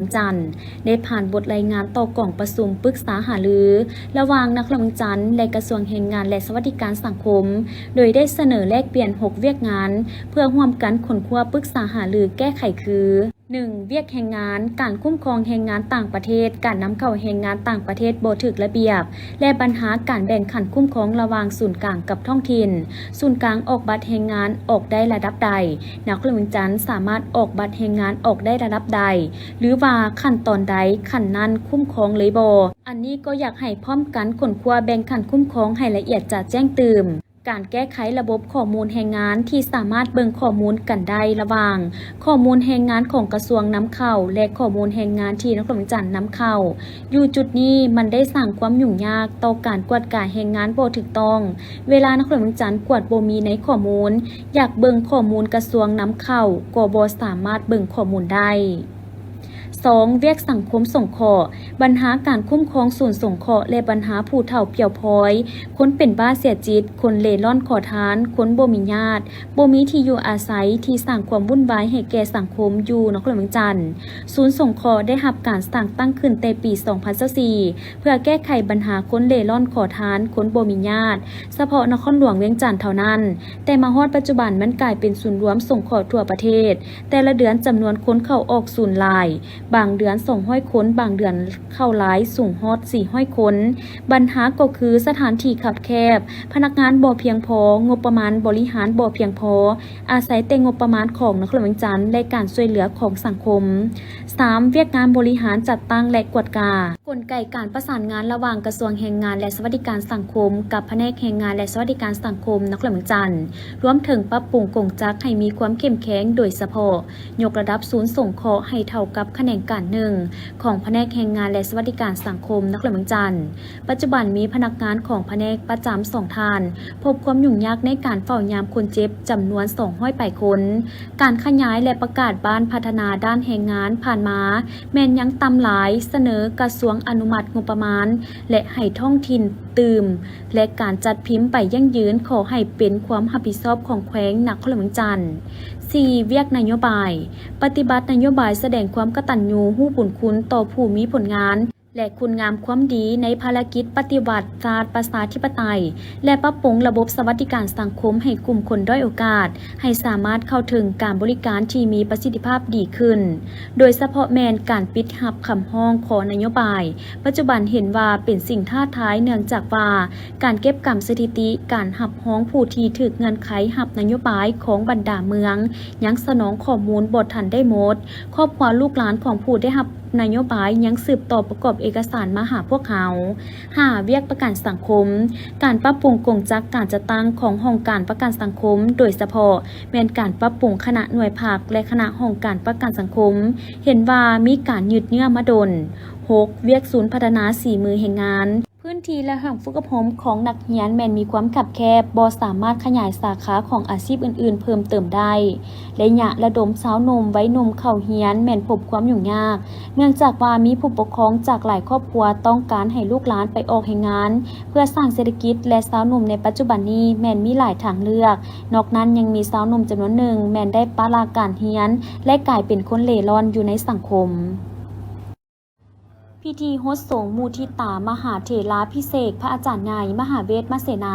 ວຽງຈັນ ໄດ້ຜ່ານບົດລາຍງານຕໍ່ກອງປະຊຸມປຶກສາຫາລືລະຫວ່າງນະຄອນຫຼວງວຽງຈັນ ແລະ ກະຊວງແຮງງານ ແລະ ສະຫວັດດີການສັງຄົມ ໂດຍໄດ້ສະເໜີແລກປ່ຽນຫົກວຽກງານ ເພື່ອຮ່ວມກັນຄົ້ນຄວ້າປຶກສາຫາລືແກ້ໄຂຄື: ໜຶ່ງ, ວຽກແຮງງານ, ການຄຸ້ມຄອງແຮງງານຕ່າງປະເທດ, ການນຳເຂົ້າແຮງງານຕ່າງປະເທດບໍ່ຖືກລະບຽບ ແລະ ບັນຫາການແບ່ງຂັ້ນຄຸ້ມຄອງລະຫວ່າງສູນກາງກັບທ້ອງຖິ່ນ. ສູນກາງອອກບັດແຮງງານອອກໄດ້ລະດັບໃດ? ນະຄອນຫຼວງວຽງຈັນສາມາດອອກບັດແຮງງານອອກໄດ້ລະດັບໃດ? ຫຼືວ່າຂັ້ນຕອນໃດ, ຂັ້ນນັ້ນຄຸ້ມຄອງເລີຍບໍ່? ອັນນີ້ກໍຢາກໃຫ້ພ້ອມກັນຄົ້ນຄວ້າແບ່ງຂັ້ນຄຸ້ມຄອງໃຫ້ລະອຽດຈະແຈ້ງຕື່ມ. ການແກ້ໄຂລະບົບຂໍ້ມູນແຮງງານທີ່ສາມາດເບິ່ງຂໍ້ມູນກັນໄດ້ລະຫວ່າງຂໍ້ມູນແຮງງານຂອງກະຊວງນຳເຂົ້າ ແລະ ຂໍ້ມູນແຮງງານທີ່ນະຄອນຫຼວງວຽງຈັນນຳເຂົ້າ. ຢູ່ຈຸດນີ້ມັນໄດ້ສ້າງຄວາມຫຍຸ້ງຍາກຕໍ່ການກວດກາແຮງງານບໍ່ຖືກຕ້ອງ. ເວລານະຄອນຫຼວງວຽງຈັນກວດບໍ່ມີໃນຂໍ້ມູນ, ຢາກເບິ່ງຂໍ້ມູນກະຊວງນຳເຂົ້າກໍບໍ່ສາມາດເບິ່ງຂໍ້ມູນໄດ້. ສອງ, ວຽກສັງຄົມສົງເຄາະ, ບັນຫາການຄຸ້ມຄອງສູນສົງເຄາະ ແລະ ບັນຫາຜູ້ເຖົ້າປ່ຽວພອຍ, ຄົນເປັນບ້າເສຍຈິດ, ຄົນເລ່ລ່ອນຂໍທານ, ຄົນບໍ່ມີຍາດ, ບໍ່ມີທີ່ຢູ່ອາໄສ ທີ່ສ້າງຄວາມວຸ່ນວາຍໃຫ້ແກ່ສັງຄົມຢູ່ນະຄອນຫຼວງວຽງຈັນ. ສູນສົງເຄາະໄດ້ຮັບການສ້າງຕັ້ງຂຶ້ນແຕ່ປີສອງພັນຊາວສີ່ ເພື່ອແກ້ໄຂບັນຫາຄົນເລ່ລ່ອນຂໍທານ, ຄົນບໍ່ມີຍາດ, ສະເພາະນະຄອນຫຼວງວຽງຈັນເທົ່ານັ້ນ, ແຕ່ມາຮອດປັດຈຸບັນມັນກາຍເປັນສູນລວມສົງເຄາະທົ່ວປະເທດ. ແຕ່ລະເດືອນຈຳນວນຄົນເຂົ້າອອກສູນຫຼາຍ, ບາງເດືອນສອງຮ້ອຍຄົນ, ບາງເດືອນເຂົ້າຫຼາຍສູງຮອດສີ່ຮ້ອຍຄົນ. ບັນຫາກໍຄືສະຖານທີ່ຄັບແຄບ, ພະນັກງານບໍ່ພຽງພໍ, ງົບປະມານບໍລິຫານບໍ່ພຽງພໍ, ອາໄສແຕ່ງົບປະມານຂອງນະຄອນຫຼວງວຽງຈັນ ແລະ ການຊ່ວຍເຫຼືອຂອງສັງຄົມ. ສາມ, ວຽກງານບໍລິຫານ, ຈັດຕັ້ງ ແລະ ກວດກາ. ກົນໄກການປະສານງານລະຫວ່າງກະຊວງແຮງງານ ແລະ ສະຫວັດດີການສັງຄົມ ກັບພະແນກແຮງງານ ແລະ ສະຫວັດດີການສັງຄົມນະຄອນຫຼວງວຽງຈັນ, ລວມເຖິງປັບປຸງກົງຈັກໃຫ້ມີຄວາມເຂັ້ມແຂງ, ໂດຍສະເພາະຍົກລະດັບສູນສົງເຄາະໃຫ້ເທົ່າກັບຂະແໜງການໜຶ່ງຂອງພະແນກແຮງງານ ແລະ ສະຫວັດດີການສັງຄົມນະຄອນຫຼວງວຽງຈັນ. ປັດຈຸບັນມີພະນັກງານຂອງພະແນກປະຈຳສອງທ່ານ, ພົບຄວາມຫຍຸ້ງຍາກໃນການເຝົ້າຍາມຄົນເຈັບຈຳນວນສອງຮ້ອຍປາຍຄົນ. ການຂະຫຍາຍ ແລະ ປະກາດບ້ານພັດທະນາດ້ານແຮງງານຜ່ານມາ ແມ່ນຍັງຕ່ຳຫຼາຍ, ສະເໜີກະຊວງອະນຸມັດງົບປະມານ ແລະ ໃຫ້ທ້ອງຖິ່ນຕື່ມ ແລະ ການຈັດພິມໃບຢັ້ງຢືນຂໍໃຫ້ເປັນຄວາມຮັບຜິດຊອບຂອງແຂວງນະຄອນຫຼວງວຽງຈັນ. ສີ່, ວຽກນະໂຍບາຍ, ປະຕິບັດນະໂຍບາຍສະແດງຄວາມກະຕັນຍູຮູ້ບຸນຄຸນຕໍ່ຜູ້ມີຜົນງານ ແລະ ຄຸນງາມຄວາມດີໃນພາລະກິດປະຕິວັດຊາດປະຊາທິປະໄຕ ແລະ ປັບປຸງລະບົບສະຫວັດດີການສັງຄົມໃຫ້ກຸ່ມຄົນດ້ອຍໂອກາດ ໃຫ້ສາມາດເຂົ້າເຖິງການບໍລິການທີ່ມີປະສິດທິພາບດີຂຶ້ນ, ໂດຍສະເພາະແມ່ນການປິດຮັບຄຳຮ້ອງຂໍນະໂຍບາຍ ປັດຈຸບັນເຫັນວ່າເປັນສິ່ງທ້າທາຍ ເນື່ອງຈາກວ່າການເກັບກຳສະຖິຕິການຮັບຮອງຜູ້ທີ່ຖືກເງື່ອນໄຂຮັບນະໂຍບາຍຂອງບັນດາເມືອງ ຍັງສະໜອງຂໍ້ມູນບໍ່ທັນໄດ້ໝົດ. ຄອບຄົວລູກຫຼານຂອງຜູ້ໄດ້ຮັບ ນະໂຍບາຍຍັງສືບຕໍ່ປະກອບເອກະສານມາຫາພວກເຮົາ. ຫ້າ, ວຽກປະກັນສັງຄົມ, ການປັບປຸງກົງຈັກການຈັດຕັ້ງຂອງຫ້ອງການປະກັນສັງຄົມ, ໂດຍສະເພາະແມ່ນການປັບປຸງຄະນະໜ່ວຍພັກ ແລະ ຄະນະຫ້ອງການປະກັນສັງຄົມ, ເຫັນວ່າມີການຍືດເຍື້ອມາດົນ. ຫົກ, ວຽກສູນພັດທະນາສີມືແຮງງານ. ພື້ນທີ່ ແລະ ຫ້ອງຝຶກອົບຮົມຂອງນັກຮຽນແມ່ນມີຄວາມຄັບແຄບ, ບໍ່ສາມາດຂະຫຍາຍສາຂາຂອງອາຊີບອື່ນໆເພີ່ມເຕີມໄດ້. ໄລຍະລະດົມຊາວໜຸ່ມ, ໄວໜຸ່ມເຂົ້າຮຽນແມ່ນພົບຄວາມຫຍຸ້ງຍາກ, ເນື່ອງຈາກວ່າມີຜູ້ປົກຄອງຈາກຫຼາຍຄອບຄົວຕ້ອງການໃຫ້ລູກຫຼານໄປອອກແຮງງານເພື່ອສ້າງເສດຖະກິດ ແລະ ຊາວໜຸ່ມໃນປັດຈຸບັນນີ້ແມ່ນມີຫຼາຍທາງເລືອກ. ນອກນັ້ນຍັງມີຊາວໜຸ່ມຈຳນວນໜຶ່ງແມ່ນໄດ້ປະລະການຮຽນ ແລະ ກາຍເປັນຄົນເລ່ລ່ອນຢູ່ໃນສັງຄົມ. ພິທີຫົດສົງມຸທິຕາມະຫາເຖລາພິເສກພະອາຈານໃຫຍ່ມະຫາເວດມະເສໄນ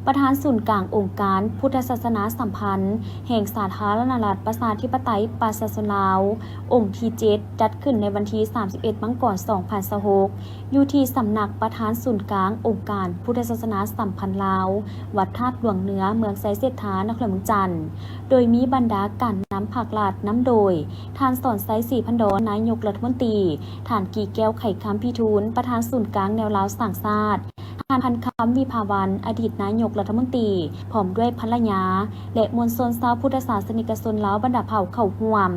ປະທານສູນກາງອົງການພຸດທະສາສະໜາສຳພັນແຫ່ງສາທາລະນະລັດປະຊາທິປະໄຕປະຊາຊົນລາວ ອົງທີເຈັດ ຈັດຂຶ້ນໃນວັນທີສາມສິບເອັດ ມັງກອນ ສອງພັນຊາວຫົກ ຢູ່ທີ່ສຳນັກປະທານສູນກາງອົງການພຸດທະສາສະໜາສຳພັນລາວ ວັດທາດຫຼວງເໜືອ ເມືອງໄຊເສດຖາ ນະຄອນຫຼວງວຽງຈັນ. ໂດຍມີບັນດາການນຳພັກລັດນຳໂດຍ ທ່ານ ສອນໄຊ ສີພັນດອນ ນາຍົກລັດຖະມົນຕີ, ທ່ານ ກີແກ້ວ ໄຂຄຳພິທູນ ປະທານສູນກາງແນວລາວສ້າງຊາດ, ທ່ານ ພັນຄຳ ວິພາວັນ ອະດີດນາຍົກລັດຖະມົນຕີ ພ້ອມດ້ວຍພັນລະຍາ ແລະ ມວນຊົນຊາວພຸດທະສາສະນິກະຊົນລາວບັນດາເຜົ່າເຂົ້າຮ່ວມ.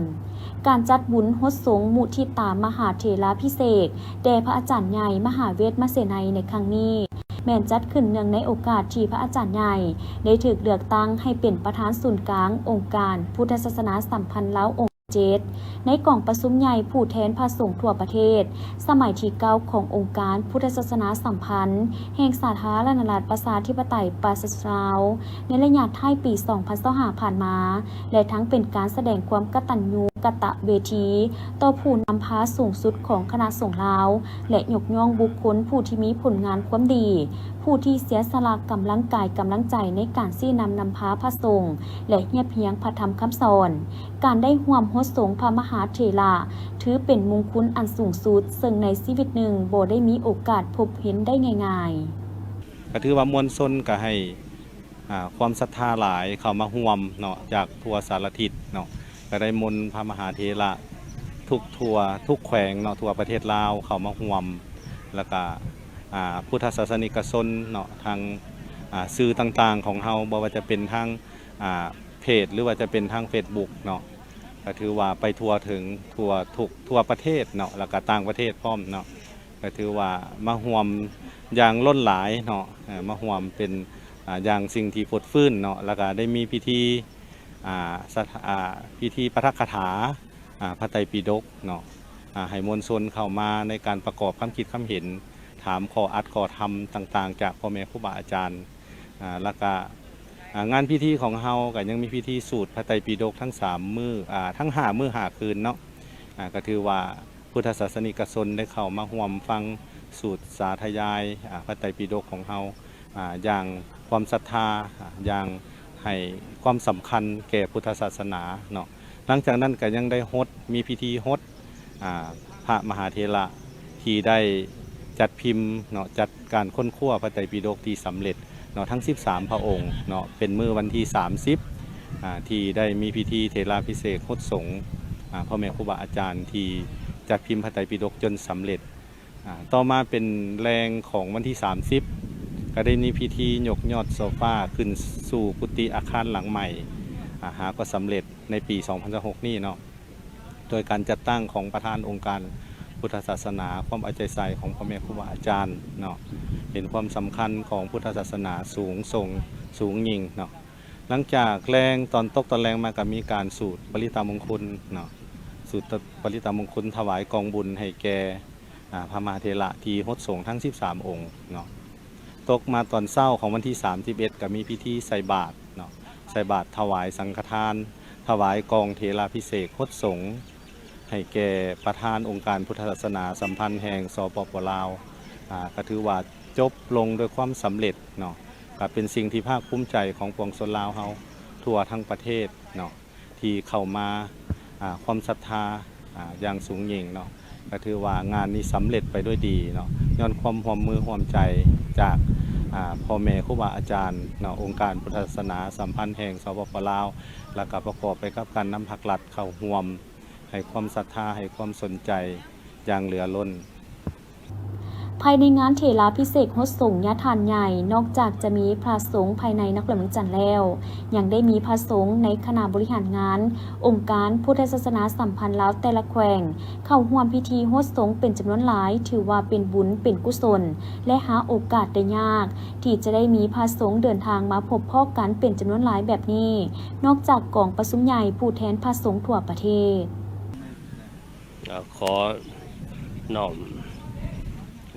ການຈັດບຸນຫົດສົງມຸທິຕາມະຫາເຖລາພິເສກແດ່ພະອາຈານໃຫຍ່ມະຫາເວດມະເສໄນໃນຄັ້ງນີ້ ແມ່ນຈັດຂຶ້ນເນື່ອງໃນໂອກາດທີ່ພະອາຈານໃຫຍ່ໄດ້ຖືກເລືອກຕັ້ງໃຫ້ເປັນປະທານສູນກາງອົງການພຸດທະສາສະໜາສຳພັນລາວອົງ ເຈັດ ໃນກອງປະຊຸມໃຫຍ່ຜູ້ແທນພະສົງທົ່ວປະເທດ ສະໄໝທີເກົ້າ ຂອງອົງການພຸດທະສາສະໜາສຳພັນແຫ່ງສາທາລະນະລັດປະຊາທິປະໄຕປະຊາຊົນລາວ ໃນໄລຍະທ້າຍປີສອງພັນຊາວຫ້າຜ່ານມາ ແລະ ທັງເປັນການສະແດງຄວາມກະຕັນຍູ ກະຕະເວທີຕໍ່ຜູ້ນຳພາສູງສຸດຂອງຄະນະສົງລາວ ແລະ ຍົກຍ້ອງບຸກຄົນຜູ້ທີ່ມີຜົນງານຄວາມດີ, ຜູ້ທີ່ເສຍສະຫຼະກຳລັງກາຍກຳລັງໃຈໃນການຊີ້ນຳນຳພາພະສົງ ແລະ ຮຽບຮຽງພະທຳຄຳສອນ. ການໄດ້ຮ່ວມຫົດສົງພະມະຫາເຖລະ ຖືເປັນມຸງຄຸນອັນສູງສຸດ, ເຊິ່ງໃນຊີວິດໜຶ່ງບໍ່ໄດ້ມີໂອກາດພົບເຫັນໄດ້ງ່າຍໆ. ກໍຖືວ່າມວນຊົນກໍໃຫ້ ອ່າ ຄວາມສັດທາຫຼາຍເຂົ້າມາຮ່ວມເນາະ ຈາກທົ່ວສາລະທິດເນາະ ກໍໄດ້ມົນພະມະຫາເຖລະທຸກທົ່ວ ທຸກແຂວງເນາະ ທົ່ວປະເທດລາວເຂົ້າມາຮ່ວມ ແລ້ວກະ ອ່າ ພຸດທະສາສະນິກະຊົນເນາະ ທາງ ອ່າ ສື່ຕ່າງໆຂອງເຮົາ ບໍ່ວ່າຈະເປັນທາງ ອ່າ ເພຈ ຫຼືວ່າຈະເປັນທາງເຟສບຸກເນາະ ກໍຖືວ່າໄປທົ່ວເຖິງ ທົ່ວທຸກ ທົ່ວປະເທດເນາະ ແລ້ວກະຕ່າງປະເທດພ້ອມເນາະ. ກໍຖືວ່າມາຮ່ວມຢ່າງລົ້ນຫຼາຍເນາະ ເອີ ມາຮ່ວມເປັນ ອ່າ ຢ່າງສິ່ງທີ່ຟົດຟື້ນເນາະ ແລ້ວກະໄດ້ມີພິທີ ອ່າ ສະ ອ່າ ພິທີປາຖະຄາຖາ ອ່າ ພະໄຕປິດົກເນາະ ອ່າ ໃຫ້ມວນຊົນເຂົ້າມາໃນການປະກອບຄຳຄິດຄຳເຫັນ ຖາມຂໍ້ອັດຂໍ້ທຳຕ່າງໆ ຈາກພໍ່ແມ່ຄູບາອາຈານ ອ່າ ແລ້ວກະ ອ່າ ງານພິທີຂອງເຮົາກໍຍັງມີພິທີສູດພະໄຕປິດົກທັງສາມມື້ ອ່າ ທັງຫ້າມື້ຫ້າຄືນເນາະ ອ່າ ກໍຖືວ່າ ພຸດທະສາສະນິກະຊົນໄດ້ເຂົ້າມາຮ່ວມຟັງສູດສາທະຍາຍ ອາ ພະໄຕປິດົກຂອງເຮົາ ອາ ຢ່າງຄວາມສັດທາ ອາ ຢ່າງໃຫ້ຄວາມສຳຄັນແກ່ພຸດທະສາສະໜາເນາະ. ຫຼັງຈາກນັ້ນກໍຍັງໄດ້ຫົດ ມີພິທີຫົດ ອາ ພະມະຫາເຖລະທີ່ໄດ້ຈັດພິມເນາະ ຈັດການຄົ້ນຄວ້າພະໄຕປິດົກທີ່ສຳເລັດ ເນາະ ທັງສິບສາມພະອົງເນາະ ເປັນມື້ວັນທີສາມສິບ ອາ ທີ່ໄດ້ມີພິທີເຖລາພິເສກຫົດສົງ ອາ ພໍ່ແມ່ຄູບາອາຈານທີ່ຈັດພິມພະໄຕປິດົກຈົນສຳເລັດ. ອາ ຕໍ່ມາເປັນແລງຂອງວັນທີສາມສິບ ກໍໄດ້ມີພິທີຍົກຍອດໂຊຟາຂຶ້ນສູ່ກຸຕິອາຄານຫຼັງໃໝ່ ອາ ຫາກໍສຳເລັດໃນປີສອງພັນຊາວຫົກນີ້ເນາະ. ໂດຍການຈັດຕັ້ງຂອງປະທານອົງການພຸດທະສາສະໜາ, ຄວາມເອົາໃຈໃສ່ຂອງພໍ່ແມ່ຄູບາອາຈານເນາະ, ເຫັນຄວາມສຳຄັນຂອງພຸດທະສາສະໜາສູງສົ່ງ, ສູງຍິ່ງເນາະ. ຫຼັງຈາກແລງ, ຕອນຕົກຕອນແລງມາກໍມີການສູດປະລິດຕະມົງຄຸນເນາະ, ສູດປະລິດຕະມົງຄຸນຖວາຍກອງບຸນໃຫ້ແກ່ ອາ ພະມະຫາເຖລະທີ່ຫົດສົງທັງສິບສາມອົງເນາະ. ຕົກມາຕອນເຊົ້າຂອງວັນທີສາມສິບເອັດ ກໍມີພິທີໃສ່ບາດເນາະ, ໃສ່ບາດຖວາຍສັງຄະທານ, ຖວາຍກອງເຖລາພິເສກຫົດສົງ ໃຫ້ແກ່ປະທານອົງການພຸດທະສາສະໜາສຳພັນແຫ່ງ ສປປ ລາວ ອາ ກໍຖືວ່າຈົບລົງດ້ວຍຄວາມສຳເລັດເນາະ, ກໍເປັນສິ່ງທີ່ພາກພູມໃຈຂອງປວງຊົນລາວເຮົາທົ່ວທັງປະເທດເນາະ. ທີ່ເຂົ້າມາ ອາ ຄວາມສັດທາ ອາ ຢ່າງສູງຍິ່ງເນາະ, ກໍຖືວ່າງານນີ້ສຳເລັດໄປດ້ວຍດີເນາະ, ຍ້ອນຄວາມຮ່ວມມືຮ່ວມໃຈຈາກ ອາ ພໍ່ແມ່ຄູບາອາຈານເນາະ, ອົງການພຸດທະສາສະໜາສຳພັນແຫ່ງ ສປປ ລາວ ແລ້ວກໍປະກອບໄປກັບການນຳພາກລັດເຂົ້າຮ່ວມ ໃຫ້ຄວາມສັດທາ, ໃຫ້ຄວາມສົນໃຈຢ່າງເຫຼືອລົ້ນ. ພາຍໃນງານເຖລາພິເສກຫົດສົງຍາທ່ານໃຫຍ່ ນອກຈາກຈະມີພະສົງພາຍໃນນະຄອນຫຼວງວຽງຈັນແລ້ວ, ຍັງໄດ້ມີພະສົງໃນຄະນະບໍລິຫານງານອົງການພຸດທະສາສະໜາສຳພັນລາວແຕ່ລະແຂວງ ເຂົ້າຮ່ວມພິທີຫົດສົງເປັນຈຳນວນຫຼາຍ, ຖືວ່າເປັນບຸນເປັນກຸສົນ ແລະ ຫາໂອກາດໄດ້ຍາກ ທີ່ຈະໄດ້ມີພະສົງເດີນທາງມາພົບພໍ້ກັນເປັນຈຳນວນຫຼາຍແບບນີ້, ນອກຈາກກອງປະຊຸມໃຫຍ່ຜູ້ແທນພະສົງທົ່ວປະເທດ. ອາ ຂໍນ້ອມ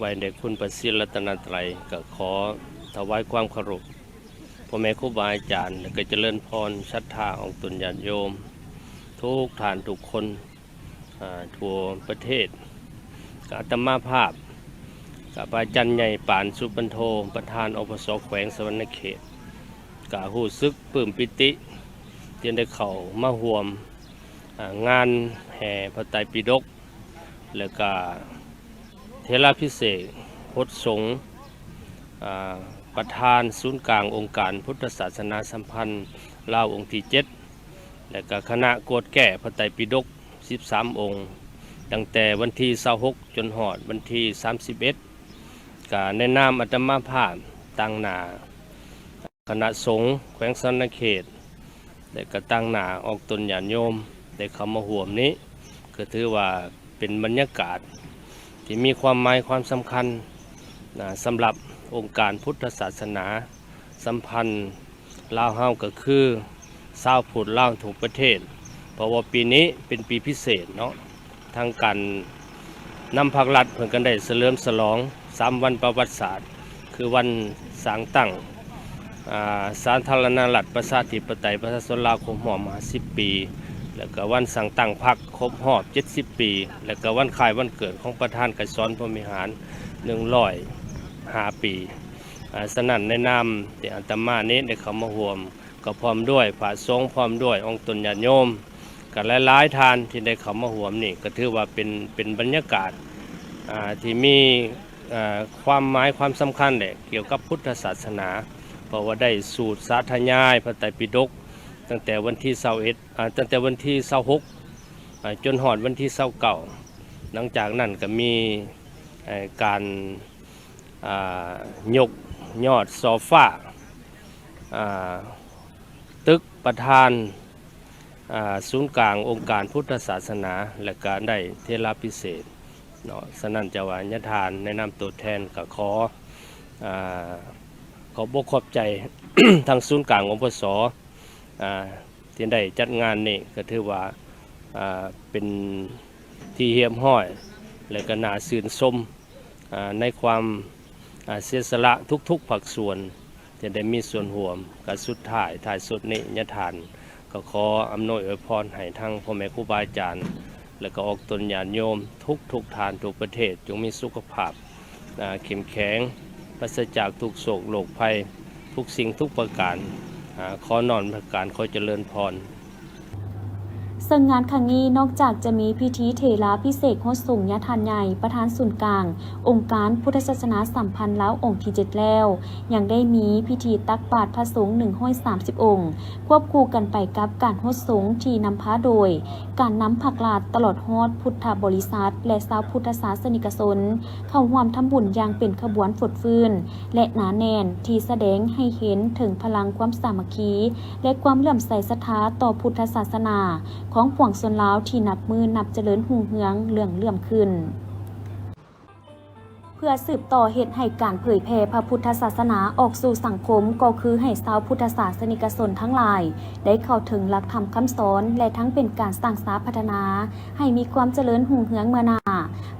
ໄວ້ໃນຄຸນພະສີລັດຕະນະໄຕ, ກໍຂໍຖວາຍຄວາມເຄົາລົບພໍ່ແມ່ຄູບາອາຈານ ແລະ ກໍຈະເລີນພອນສັດທາອອກຕົນຍາດໂຍມທຸກທ່ານທຸກຄົນ ອາ ທົ່ວປະເທດ. ກໍອາດຕະມາພາບ ກັບພະອາຈານໃຫຍ່ ປານ ສຸບັນໂທ ປະທານ ອພສ ແຂວງສະຫວັນນະເຂດ ກໍຮູ້ສຶກປຶ້ມປີຕິທີ່ໄດ້ເຂົ້າມາຮ່ວມ ອ່າ ງານແຫ່ພະໄຕປິດົກ ແລະກະເຖລາພິເສກຫົດສົງ ອ່າ ປະທານສູນກາງອົງການພຸດທະສາສະໜາສຳພັນລາວອົງທີເຈັດ ແລະກະຄະນະກວດແກ້ພະໄຕປິດົກສິບສາມອົງ ຕັ້ງແຕ່ວັນທີຊາວຫົກ ຈົນຮອດວັນທີສາມສິບເອັດ ກະໃນນາມອາດຕະມາພາບຕາງໜ້າ ຄະນະສົງແຂວງສະຫວັນນະເຂດ ແລະກະຕາງໜ້າອອກຕົນຍາດໂຍມໄດ້ເຂົ້າມາຮ່ວມນີ້ ກໍຖືວ່າເປັນບັນຍາກາດທີ່ມີຄວາມໝາຍຄວາມສຳຄັນນະ ສຳລັບອົງການພຸດທະສາສະໜາສຳພັນລາວເຮົາ ກໍຄືຊາວພຸດລາວທົ່ວປະເທດ ເພາະວ່າປີນີ້ເປັນປີພິເສດເນາະ. ທາງການນຳພາກລັດເພິ່ນກໍໄດ້ສະເຫຼີມສະຫຼອງສາມວັນປະຫວັດສາດ ຄືວັນສ້າງຕັ້ງ ອາ ສາທາລະນະລັດປະຊາທິປະໄຕປະຊາຊົນລາວຄົບຮອບຫ້າສິບປີ ແລ້ວກໍວັນສ້າງຕັ້ງພັກຄົບຮອບເຈັດສິບປີ ແລ້ວກໍວັນຄ້າຍວັນເກີດຂອງປະທານໄກສອນ ພົມວິຫານ ໜຶ່ງຮ້ອຍຫ້າປີ. ອາ ສະນັ້ນ ໃນນາມທີ່ອາດຕະມານີ້ໄດ້ເຂົ້າມາຮ່ວມ ກໍພ້ອມດ້ວຍພະສົງ ພ້ອມດ້ວຍອົງຕົນຍາດໂຍມ ກໍຫຼາຍໆທ່ານທີ່ໄດ້ເຂົ້າມາຮ່ວມນີ້ ກໍຖືວ່າເປັນ ເປັນບັນຍາກາດ ອາ ທີ່ມີ ອາ ຄວາມໝາຍຄວາມສຳຄັນແຫຼະ ກ່ຽວກັບພຸດທະສາສະໜາ ເພາະວ່າໄດ້ສູດສາທະຍາຍພະໄຕປິດົກ ຕັ້ງແຕ່ວັນທີຊາວເອັດ ອາ ຕັ້ງແຕ່ວັນທີຊາວຫົກ ອາ ຈົນຮອດວັນທີຊາວເກົ້າ. ຫຼັງຈາກນັ້ນກໍມີ ເອີ ການ ອາ ຍົກຍອດສໍຟາ ອາ ຕຶກປະທານ ອາ ສູນກາງອົງການພຸດທະສາສະໜາ ແລະ ກະໄດ້ເຖລາພິເສກເນາະ. ສະນັ້ນ ເຈົ້າວ່າຍາທ່ານໃນນາມໂຕແທນກໍຂໍ ອາ ຂອບອົກຂອບໃຈທາງສູນກາງ ອພສ ອາ ທີ່ໄດ້ຈັດງານນີ້ ກໍຖືວ່າ ອາ ເປັນທີ່ຮຽບຮ້ອຍ ແລະ ກໍໜ້າຊື່ນຊົມ ອາ ໃນຄວາມ ອາ ເສຍສະຫຼະທຸກໆພາກສ່ວນ ທີ່ໄດ້ມີສ່ວນຮ່ວມ. ກໍສຸດທ້າຍ ທ້າຍສຸດນີ້ ຍາທ່ານກໍຂໍອຳນວຍອວຍພອນໃຫ້ທັງພໍ່ແມ່ຄູບາອາຈານ ແລະ ກໍອອກຕົນຍາດໂຍມທຸກໆທ່ານ ທຸກປະເທດ ຈົ່ງມີສຸຂະພາບ ອາ ເຂັ້ມແຂງ ປາສະຈາກທຸກໂສກໂລກໄພ ທຸກສິ່ງທຸກປະການ. ອາ ຂໍນ້ອມນະມັດສະການ ຂໍຈະເລີນພອນ. ເຊິ່ງງານຄັ້ງນີ້ ນອກຈາກຈະມີພິທີເຖລາພິເສກໂຫດສົງຍາທ່ານໃຫຍ່ ປະທານສູນກາງອົງການພຸດທະສາສະໜາສຳພັນລາວອົງທີເຈັດແລ້ວ, ຍັງໄດ້ມີພິທີຕັກບາດພະສົງໜຶ່ງຮ້ອຍສາມສິບອົງ, ຄວບຄູ່ກັນໄປກັບການໂຫດສົງທີ່ນຳພາໂດຍການນຳພາກລັດ ຕະຫຼອດຮອດພຸດທະບໍລິສັດ ແລະ ຊາວພຸດທະສາສະນິກະຊົນ ເຂົ້າຮ່ວມທຳບຸນຢ່າງເປັນຂະບວນຟົດຟື້ນ ແລະ ໜາແໜ້ນ ທີ່ສະແດງໃຫ້ເຫັນເຖິງພະລັງຄວາມສາມັກຄີ ແລະ ຄວາມເຫຼື້ອມໃສສັດທາຕໍ່ພຸດທະສາສະໜາຂອງປວງຊົນລາວທີ່ນັບມື້ນັບຈະເລີນຮຸ່ງເຮືອງເຫຼືອງເຫຼື້ອມຂຶ້ນ. ເພື່ອສືບຕໍ່ເຮັດໃຫ້ການເຜີຍແຜ່ພະພຸດທະສາສະໜາອອກສູ່ສັງຄົມ ກໍຄືໃຫ້ຊາວພຸດທະສາສະນິກະຊົນທັງຫຼາຍໄດ້ເຂົ້າເຖິງຫຼັກທຳຄຳສອນ ແລະ ທັງເປັນການສ້າງສາພັດທະນາ ໃຫ້ມີຄວາມຈະເລີນຮຸ່ງເຮືອງເມືອໜ້າ.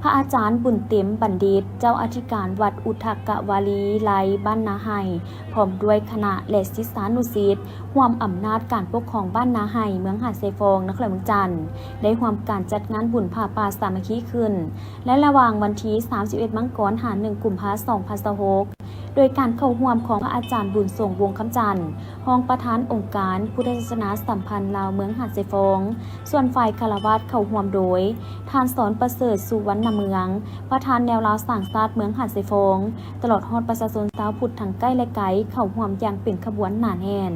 ພະອາຈານບຸນເຕັມ ບັນດິດ ເຈົ້າອະທິການວັດອຸທະກະວາລີໄລ ບ້ານນາໄຮ ພ້ອມດ້ວຍຄະນະ ແລະ ສິດສານຸສິດ ຮ່ວມອຳນາດການປົກຄອງບ້ານນາໄຮ ເມືອງຫາດຊາຍຟອງ ນະຄອນຫຼວງວຽງຈັນ ໄດ້ຮ່ວມການຈັດງານບຸນຜ້າປ່າສາມັກຄີຂຶ້ນ ໃນລະຫວ່າງວັນທີສາມສິບເອັດ ມັງກອນ ຫາ ໜຶ່ງ ກຸມພາ ສອງພັນຊາວຫົກ ໂດຍການເຂົ້າຮ່ວມຂອງພະອາຈານບຸນສົງ ວົງຄຳຈັນ ຮອງປະທານອົງການພຸດທະສາສະໜາສຳພັນລາວເມືອງຫາດຊາຍຟອງ, ສ່ວນຝ່າຍຄາລະວາດເຂົ້າຮ່ວມໂດຍ ທ່ານ ສອນປະເສີດ ສຸວັນນະເມືອງ ປະທານແນວລາວສ້າງຊາດເມືອງຫາດຊາຍຟອງ, ຕະຫຼອດຮອດປະຊາຊົນຊາວພຸດທັງໃກ້ ແລະ ໄກ ເຂົ້າຮ່ວມຢ່າງເປັນຂະບວນໜາແໜ້ນ.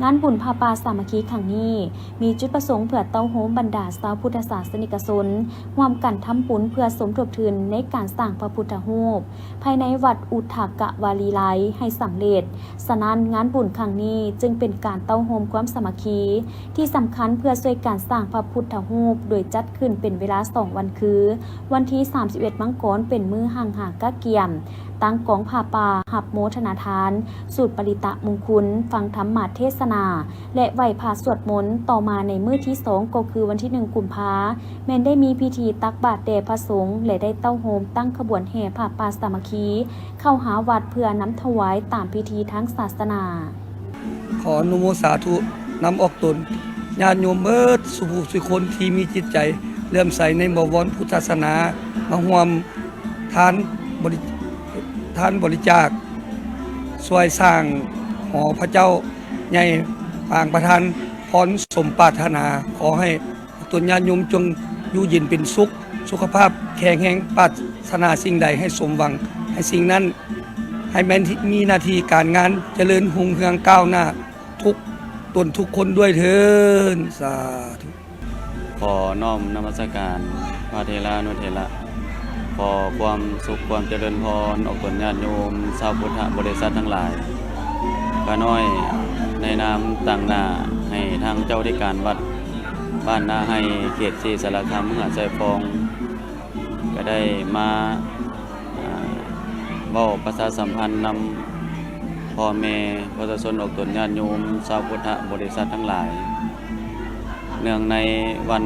ງານບຸນຜ້າປ່າສາມັກຄີຄັ້ງນີ້ ມີຈຸດປະສົງເພື່ອເຕົ້າໂຮມບັນດາຊາວພຸດທະສາສະນິກະຊົນ ຮ່ວມກັນທຳບຸນເພື່ອສົມທົບທຶນໃນການສ້າງພະພຸດທະຮູບ ພາຍໃນວັດອຸທະກະວາລີໄລໃຫ້ສຳເລັດ. ສະນັ້ນ, ງານບຸນຄັ້ງນີ້ຈຶ່ງເປັນການເຕົ້າໂຮມຄວາມສາມັກຄີທີ່ສຳຄັນເພື່ອຊ່ວຍກັນສ້າງພະພຸດທະຮູບ, ໂດຍຈັດຂຶ້ນເປັນເວລາສອງວັນ ຄື ວັນທີສາມສິບເອັດ ມັງກອນ ເປັນມື້ຮັ່ງຫາກະກຽມ, ຕັ້ງກອງຜ້າປ່າ, ຮັບໂມທະນາທານ, ສູດປະລິຕະມຸງຄຸນ, ຟັງທຳມະເທດສະໜາ ແລະ ໄຫວ້ພະສວດມົນ. ຕໍ່ມາໃນມື້ທີສອງ ກໍຄືວັນທີໜຶ່ງ ກຸມພາ ແມ່ນໄດ້ມີພິທີຕັກບາດແດ່ພະສົງ ແລະ ໄດ້ເຕົ້າໂຮມຕັ້ງຂະບວນແຫ່ຜ້າປ່າສາມັກຄີເຂົ້າຫາວັດ ເພື່ອນຳຖວາຍຕາມພິທີທາງສາສະໜາ. ຂໍອະນຸໂມສາທຸນຳອອກຕົນຍາດໂຍມເບິດສູ່ຜູ້ສູ່ຄົນທີ່ມີຈິດໃຈເຫຼື້ອມໃສໃນບໍວອນພຸດທະສາສະໜາ ມາຮ່ວມທານບໍລິ ທານບໍລິຈາກ ຊ່ວຍສ້າງຫໍພະເຈົ້າໃຫຍ່ປາງປະທານພອນສົມປາດຖະໜາ. ຂໍໃຫ້ ຕົນຍາດໂຍມຈົ່ງຢູ່ເຢັນເປັນສຸກ, ສຸຂະພາບແຂງແຮງ, ປາດຖະໜາສິ່ງໃດໃຫ້ສົມຫວັງ, ໃຫ້ສິ່ງນັ້ນ ໃຫ້ແມ່ນມີໜ້າທີ່ການງານຈະເລີນຮຸ່ງເຮືອງກ້າວໜ້າທຸກຕົນທຸກຄົນດ້ວຍເທີ້ນ. ສາທຸ. ຂໍນ້ອມນະມັດສະການພະເຖລານຸເຖລະ. ຂໍຄວາມສຸກຄວາມຈະເລີນພອນອອກຕົນຍາດໂຍມຊາວພຸດທະບໍລິສັດທັງຫຼາຍ. ຂ້ານ້ອຍໃນນາມຕາງໜ້າໃຫ້ທາງເຈົ້າອະທິການວັດບ້ານນາໄຮ ເຂດສີ່ສາລະຄາມ ເມືອງຫາດຊາຍຟອງ ກະໄດ້ມາ ອາ ເວົ້າປະຊາສຳພັນນຳພໍ່ແມ່ປະຊາຊົນອອກຕົນຍາດໂຍມຊາວພຸດທະບໍລິສັດທັງຫຼາຍ ເນື່ອງໃນວັນ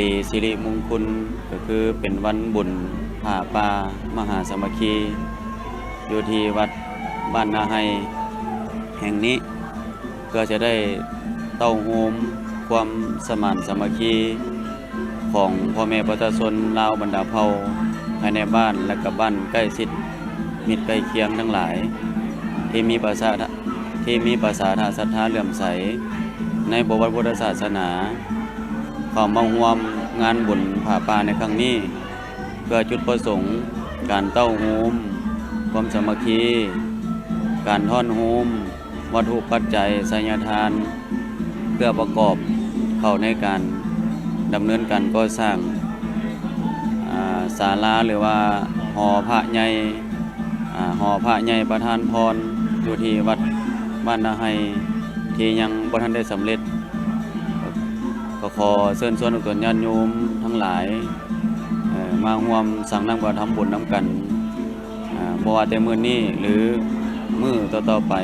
ດີສິລິມຸງຄຸນ ກໍຄືເປັນວັນບຸນຜ້າປ່າມະຫາສາມັກຄີ ຢູ່ທີ່ວັດບ້ານນາໄຮແຫ່ງນີ້ ເພື່ອຈະໄດ້ເຕົ້າໂຮມ ຄວາມສະໝານສາມັກຄີຂອງພໍ່ແມ່ປະຊາຊົນລາວບັນດາເຜົ່າພາຍໃນບ້ານ ແລະ ກະບ້ານໃກ້ຊິດມິດໃກ້ຄຽງທັງຫຼາຍ ທີ່ມີປະຊາ ທີ່ມີປະຊາທະສັດທາເຫຼື້ອມໃສໃນພະພຸດທະສາສະໜາ ເຂົ້າມາຮ່ວມງານບຸນຜ້າປ່າໃນຄັ້ງນີ້ ເພື່ອຈຸດປະສົງການເຕົ້າໂຮມຄວາມສາມັກຄີ, ການທ້ອນໂຮມວັດຖຸປັດໄຈໄຊຍະທານ ເພື່ອປະກອບເຂົ້າໃນການດຳເນີນການກໍ່ສ້າງ ອາ ສາລາ ຫຼືວ່າຫໍພະໃຫຍ່ ອາ ຫໍພະໃຫຍ່ປະທານພອນ ຢູ່ທີ່ວັດບ້ານນາໄຮ ທີ່ຍັງບໍ່ທັນໄດ້ສຳເລັດ. ກໍຂໍເຊີນຊວນລູກຫຼານຍາດໂຍມທັງຫຼາຍ ເອີ ມາຮ່ວມສ້າງນ້ຳກະທຳບຸນນຳກັນ ອາ ບໍ່ວ່າແຕ່ມື້ນີ້ ຫຼື ມື້ຕໍ່ໆໄປ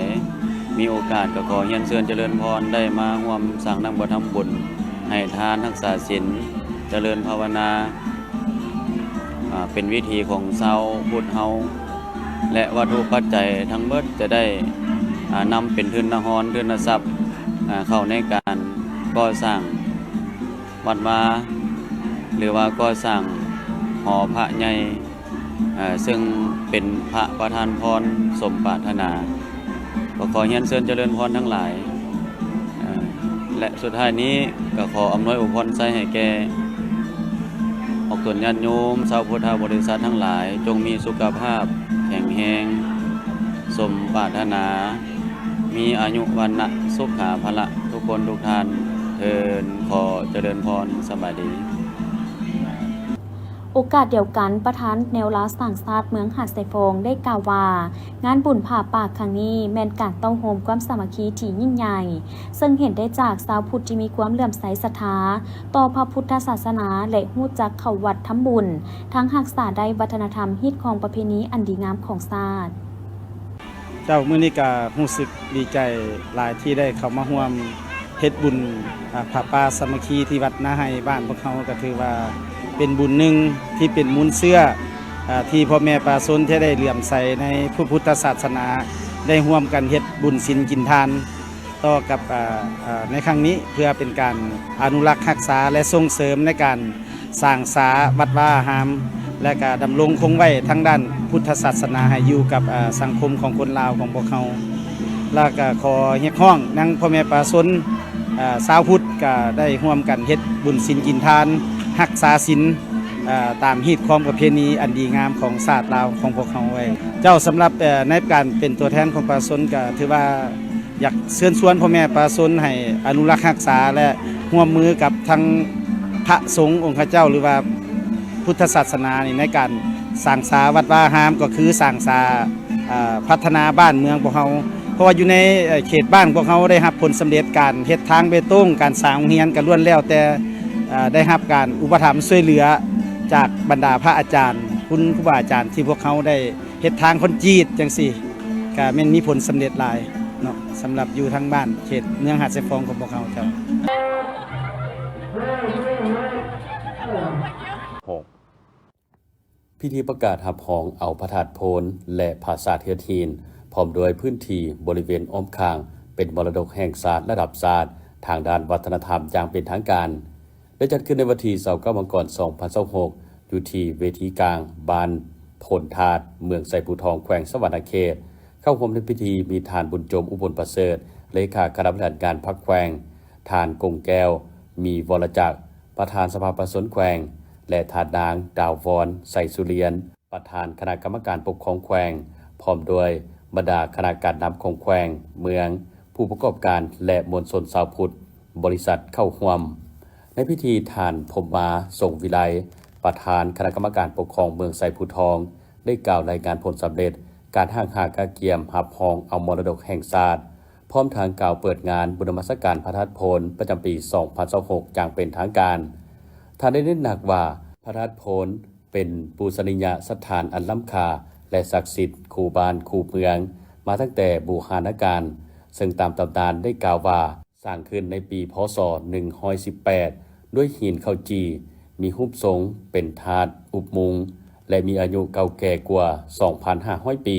ມີໂອກາດກໍຂໍຮຽນເຊີນຈະເລີນພອນ ໄດ້ມາຮ່ວມສ້າງນ້ຳກະທຳບຸນ ໃຫ້ທານ ຮັກສາສິນ ຈະເລີນພາວະນາ ອາ ເປັນວິຖີຂອງຊາວພຸດເຮົາ ແລະ ວັດຖຸປັດໄຈທັງໝົດຈະໄດ້ ອາ ນຳເປັນທຶນນະຮອນ ທຶນນະຊັບ ອາ ເຂົ້າໃນການກໍ່ສ້າງວັດວາ ຫຼືວ່າກໍ່ສ້າງຫໍພະໃຫຍ່ ເຊິ່ງເປັນພະປະທານພອນສົມປາດຖະໜາ. ກໍຂໍຮຽນເຊີນຈະເລີນພອນທັງຫຼາຍ ເອີ ແລະ ສຸດທ້າຍນີ້ກໍຂໍອຳນວຍອວຍພອນໄຊໃຫ້ແກ່ອອກຕົນຍາດໂຍມຊາວພຸດທະບໍລິສັດທັງຫຼາຍ ຈົ່ງມີສຸຂະພາບແຂງແຮງ ສົມປາດຖະໜາ ມີອາຍຸວັນນະສຸຂາພະລະທຸກຄົນທຸກທ່ານເທີ້ນ. ຂໍຈະເລີນພອນ. ສະບາຍດີ. ໂອກາດດຽວກັນ, ປະທານແນວລາວສ້າງຊາດເມືອງຫາດຊາຍຟອງໄດ້ກ່າວວ່າ ງານບຸນຜ້າປ່າຄັ້ງນີ້ແມ່ນການເຕົ້າໂຮມຄວາມສາມັກຄີທີ່ຍິ່ງໃຫຍ່, ເຊິ່ງເຫັນໄດ້ຈາກຊາວພຸດທີ່ມີຄວາມເຫຼື້ອມໃສສັດທາຕໍ່ພະພຸດທະສາສະໜາ ແລະ ຮູ້ຈັກເຂົ້າວັດທຳບຸນ, ທັງຮັກສາໄດ້ວັດທະນະທຳ, ຮີດຄອງປະເພນີອັນດີງາມຂອງຊາດ. ເຈົ້າ, ມື້ນີ້ກະຮູ້ສຶກດີໃຈຫຼາຍທີ່ໄດ້ເຂົ້າມາຮ່ວມເຮັດບຸນ ອາ ຜ້າປ່າສາມັກຄີທີ່ວັດນາໄຮບ້ານພວກເຮົາ, ກະຖືວ່າເປັນບຸນໜຶ່ງທີ່ເປັນມູນເຊື້ອ ອາ ທີ່ພໍ່ແມ່ປະຊາຊົນທີ່ໄດ້ເຫຼື້ອມໃສໃນພະພຸດທະສາສະໜາ ໄດ້ຮ່ວມກັນເຮັດບຸນສິນກິນທານຕໍ່ກັບ ອາ ອາ ໃນຄັ້ງນີ້ ເພື່ອເປັນການອະນຸລັກຮັກສາ ແລະ ສົ່ງເສີມໃນການ ສ້າງສາວັດວາອາຮາມ ແລະ ກະດຳລົງຄົງໄວ້ທາງດ້ານພຸດທະສາສະໜາໃຫ້ຢູ່ກັບ ເອີ ສັງຄົມຂອງຄົນລາວຂອງພວກເຮົາ. ແລະ ກະຂໍຮຽກຮ້ອງນຳພໍ່ແມ່ປະຊາຊົນ ເອີ ຊາວພຸດ ກະໄດ້ຮ່ວມກັນເຮັດບຸນສິນກິນທານ ຮັກສາສິນ ເອີ ຕາມຮີດຄອງປະເພນີອັນດີງາມຂອງຊາດລາວຂອງພວກເຮົາໄວ້. ເຈົ້າ, ສຳລັບ ເອີ ໃນການເປັນຕົວແທນຂອງປະຊາຊົນ ກະຖືວ່າ ຢາກເຊີນຊວນພໍ່ແມ່ປະຊາຊົນໃຫ້ອະນຸລັກຮັກສາ ແລະ ຮ່ວມມືກັບທັງພະສົງອົງຄະເຈົ້າ ຫຼືວ່າພຸດທະສາສະໜານີ້ ໃນການສ້າງສາວັດວາອາຮາມ ກໍຄືສ້າງສາ ເອີ ພັດທະນາບ້ານເມືອງພວກເຮົາ. ເພາະວ່າຢູ່ໃນ ເອີ ເຂດບ້ານພວກເຮົາໄດ້ຮັບຜົນສຳເລັດ ການເຮັດທາງເບຕົງ, ການສ້າງໂຮງຮຽນ ກໍລ້ວນແລ້ວແຕ່ ເອີ ໄດ້ຮັບການອຸປະຖຳຊ່ວຍເຫຼືອຈາກບັນດາພະອາຈານ, ຄຸນຄູບາອາຈານທີ່ພວກເຮົາໄດ້ ເຮັດທາງຄອນກຣີດຈັ່ງຊີ້ ກະແມ່ນມີຜົນສຳເລັດຫຼາຍເນາະ ສຳລັບຢູ່ທາງບ້ານເຂດເມືອງຫາດຊາຍຟອງຂອງພວກເຮົາເຈົ້າ. ພິທີປະກາດຮັບຮອງເອົາພະທາດໂພນ ແລະ ຜາສາດເຮືອນຫີນ ພ້ອມດ້ວຍພື້ນທີ່ບໍລິເວນອ້ອມຂ້າງ ເປັນມໍລະດົກແຫ່ງຊາດລະດັບຊາດທາງດ້ານວັດທະນະທຳຢ່າງເປັນທາງການ ໄດ້ຈັດຂຶ້ນໃນວັນທີຊາວເກົ້າ ມັງກອນ ສອງພັນຊາວຫົກ ຢູ່ທີ່ເວທີກາງບ້ານໂພນທາດ ເມືອງໄຊພູທອງ ແຂວງສະຫວັນນະເຂດ. ເຂົ້າຮ່ວມໃນພິທີມີທ່ານ ບຸນຈົມ ອຸບົນປະເສີດ ເລຂາຄະນະບໍລິຫານງານພັກແຂວງ, ທ່ານ ກົງແກ້ວ ມີວໍລະຈັກ ປະທານສະພາປະຊາຊົນແຂວງ ແລະ ທ່ານນາງ ດາວວອນ ໄຊສຸລຽນ ປະທານຄະນະກຳມະການປົກຄອງແຂວງ ພ້ອມດ້ວຍບັນດາຄະນະການນຳຂອງແຂວງ, ເມືອງ, ຜູ້ປະກອບການ ແລະ ມວນຊົນຊາວພຸດ ບໍລິສັດເຂົ້າຮ່ວມ. ໃນພິທີ ທ່ານ ພົມມາ ຊົງວິໄລ ປະທານຄະນະກຳມະການປົກຄອງເມືອງໄຊພູທອງ ໄດ້ກ່າວລາຍງານຜົນສຳເລັດການຫ້າງຫາກະກຽມຮັບຮອງເອົາມໍລະດົກແຫ່ງຊາດ, ພ້ອມທັງກ່າວເປີດງານບຸນນະມັດສະການພະທາດໂພນປະຈຳປີສອງພັນຊາວຫົກຢ່າງເປັນທາງການ. ທ່ານໄດ້ເນັ້ນໜັກວ່າ ພະທາດໂພນ ເປັນປູຊະນີຍະສະຖານອັນລ້ຳຄ່າ ແລະ ສັກສິດຄູ່ບ້ານຄູ່ເມືອງມາຕັ້ງແຕ່ບູຮານະການ, ເຊິ່ງຕາມຕຳນານໄດ້ກ່າວວ່າ ສ້າງຂຶ້ນໃນປີ ພ.ສ. ໜຶ່ງຮ້ອຍສິບແປດ ດ້ວຍຫີນເຂົ້າຈີ່, ມີຮູບຊົງເປັນທາດອຸບມຸງ ແລະ ມີອາຍຸເກົ່າແກ່ກວ່າ ສອງພັນຫ້າຮ້ອຍປີ.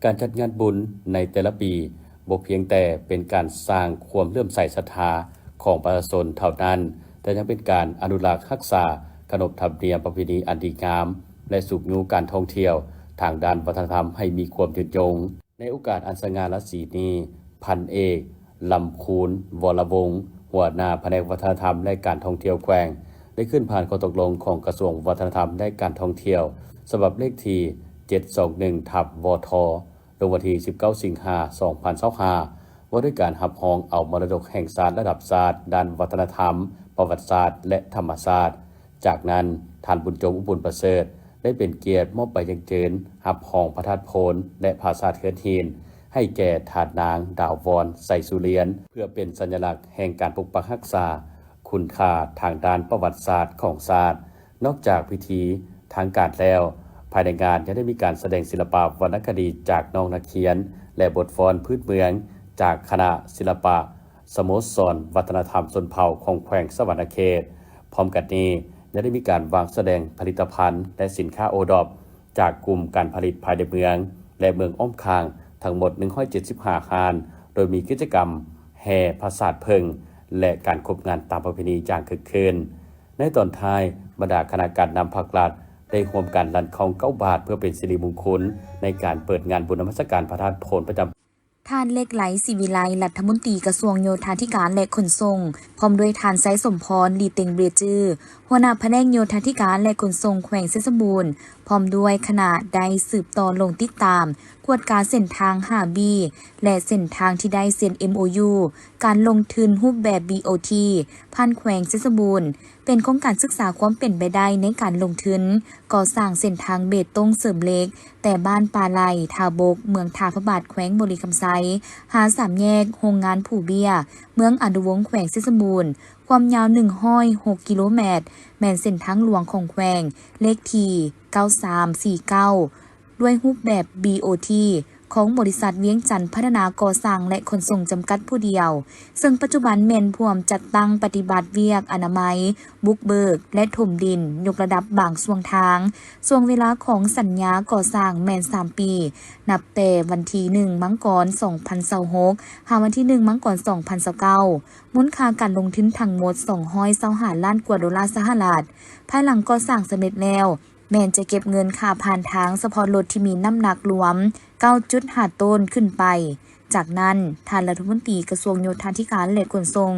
ການຈັດງານບຸນໃນແຕ່ລະປີ ບໍ່ພຽງແຕ່ເປັນການສ້າງຄວາມເຫຼື້ອມໃສສັດທາ ຂອງປະຊາຊົນເທົ່ານັ້ນ, ແຕ່ຍັງເປັນການອະນຸລັກຮັກສາຂະໜົບທຳນຽມປະເພນີອັນດີງາມ ແລະ ຊຸກຍູ້ການທ່ອງທ່ຽວທາງດ້ານວັດທະນະທຳໃຫ້ມີຄວາມຍືນຍົງ. ໃນໂອກາດອັນສະຫງ່າລາສີນີ້, ພັນເອກ ລຳຄູນ ວໍລະວົງ ຫົວໜ້າພະແນກວັດທະນະທຳ ແລະ ການທ່ອງທ່ຽວແຂວງ ໄດ້ຂຶ້ນຜ່ານຂໍ້ຕົກລົງຂອງກະຊວງວັດທະນະທຳ ແລະ ການທ່ອງທ່ຽວ ສະບັບເລກທີ ເຈັດສອງໜຶ່ງ ທັບ ວທ ລົງວັນທີ ສິບເກົ້າ ສິງຫາ ສອງພັນຊາວຫ້າ ວ່າດ້ວຍການຮັບຮອງເອົາມໍລະດົກແຫ່ງຊາດລະດັບຊາດ ດ້ານວັດທະນະທຳ, ປະຫວັດສາດ ແລະ ທຳມະຊາດ. ຈາກນັ້ນ, ທ່ານ ບຸນຈົງ ອຸບົນປະເສີດ ໄດ້ເປັນກຽດມອບໃບຢັ້ງຢືນຮັບຮອງພະທາດໂພນ ແລະ ຜາສາດເຮືອນຫີນ ໃຫ້ແກ່ທ່ານນາງ ດາວວອນ ໄຊສຸລຽນ ເພື່ອເປັນສັນຍະລັກແຫ່ງການປົກປັກຮັກສາຄຸນຄ່າທາງດ້ານປະຫວັດສາດຂອງຊາດ. ນອກຈາກພິທີທາງການແລ້ວ, ພາຍໃນງານຍັງໄດ້ມີການສະແດງສິລະປະວັນນະຄະດີຈາກນ້ອງນັກຮຽນ ແລະ ບົດຟ້ອນພື້ນເມືອງຈາກຄະນະສິລະປະ ສະໂມສອນວັດທະນະທຳຊົນເຜົ່າຂອງແຂວງສະຫວັນນະເຂດ. ພ້ອມກັນນີ້, ຍັງໄດ້ມີການວາງສະແດງຜະລິດຕະພັນ ແລະ ສິນຄ້າໂອດອບ ຈາກກຸ່ມການຜະລິດພາຍໃນເມືອງ ແລະ ເມືອງອ້ອມຂ້າງ ທັງໝົດ ໜຶ່ງຮ້ອຍເຈັດສິບຫ້າຮ້ານ, ໂດຍມີກິດຈະກຳແຫ່ຜາສາດເຜິ້ງ ແລະ ການຄົບງານຕາມປະເພນີຢ່າງຄຶກຄື້ນ. ໃນຕອນທ້າຍ, ບັນດາຄະນະການນຳພັກລັດ ໄດ້ຮ່ວມກັນລັ່ນເຂົ້າເກົ້າບາດ ເພື່ອເປັນສິລິມຸງຄຸນໃນການເປີດງານບຸນນະມັດສະການພະທາດໂພນປະຈຳ ທ່ານ ເລັກໄລ ສີວິໄລ ລັດຖະມົນຕີກະຊວງໂຍທາທິການ ແລະ ຂົນສົ່ງ, ພ້ອມດ້ວຍທ່ານ ໄຊສົມພອນ ລີເຕັງເບຣຈື່ ຫົວໜ້າພະແນກໂຍທາທິການ ແລະ ຂົນສົ່ງແຂວງໄຊສົມບູນ ພ້ອມດ້ວຍຄະນະ ໄດ້ສືບຕໍ່ລົງຕິດຕາມ, ກວດກາເສັ້ນທາງຫ້າບີ ແລະ ເສັ້ນທາງທີ່ໄດ້ເຊັນເອັມໂອຢູ ການລົງທຶນຮູບແບບບີໂອທີ ຜ່ານແຂວງໄຊສົມບູນ. ເປັນໂຄງການສຶກສາຄວາມເປັນໄປໄດ້ໃນການລົງທຶນກໍ່ສ້າງເສັ້ນທາງເບຕົງເສີມເຫຼັກ ແຕ່ບ້ານປ່າໄລ່ ທ່າບົກ ເມືອງທ່າພະບາດ ແຂວງບໍລິຄຳໄຊ ຫາສາມແຍກໂຮງງານພູເບ້ຍ ເມືອງອະນຸວົງ ແຂວງໄຊສົມບູນ, ຄວາມຍາວໜຶ່ງຮ້ອຍຫົກກິໂລແມັດ, ແມ່ນເສັ້ນທາງຫຼວງຂອງແຂວງ ເລກທີເກົ້າສາມສີ່ເກົ້າ ດ້ວຍຮູບແບບ ບີໂອທີ ຂອງບໍລິສັດວຽງຈັນພັດທະນາກໍ່ສ້າງ ແລະ ຂົນສົ່ງຈຳກັດຜູ້ດຽວ, ເຊິ່ງປັດຈຸບັນແມ່ນພວມຈັດຕັ້ງປະຕິບັດວຽກອະນາໄມ, ບຸກເບີກ ແລະ ຖົມດິນຍົກລະດັບບາງຊ່ວງທາງ. ຊ່ວງເວລາຂອງສັນຍາກໍ່ສ້າງແມ່ນສາມປີ, ນັບແຕ່ວັນທີໜຶ່ງ ມັງກອນ ສອງພັນຊາວຫົກ ຫາວັນທີໜຶ່ງ ມັງກອນ ສອງພັນຊາວເກົ້າ. ມູນຄ່າການລົງທຶນທັງໝົດ ສອງຮ້ອຍຊາວຫ້າລ້ານກວ່າໂດລາສະຫະລັດ. ພາຍຫຼັງກໍ່ສ້າງສຳເລັດແລ້ວ, ແມ່ນຈະເກັບເງິນຄ່າຜ່ານທາງສະເພາະລົດທີ່ມີນ້ຳໜັກລວມ ເກົ້າຈຸດຫ້າໂຕນ ຂຶ້ນໄປ. ຈາກນັ້ນ, ທ່ານລັດຖະມົນຕີກະຊວງໂຍທາທິການ ແລະ ຂົນສົ່ງ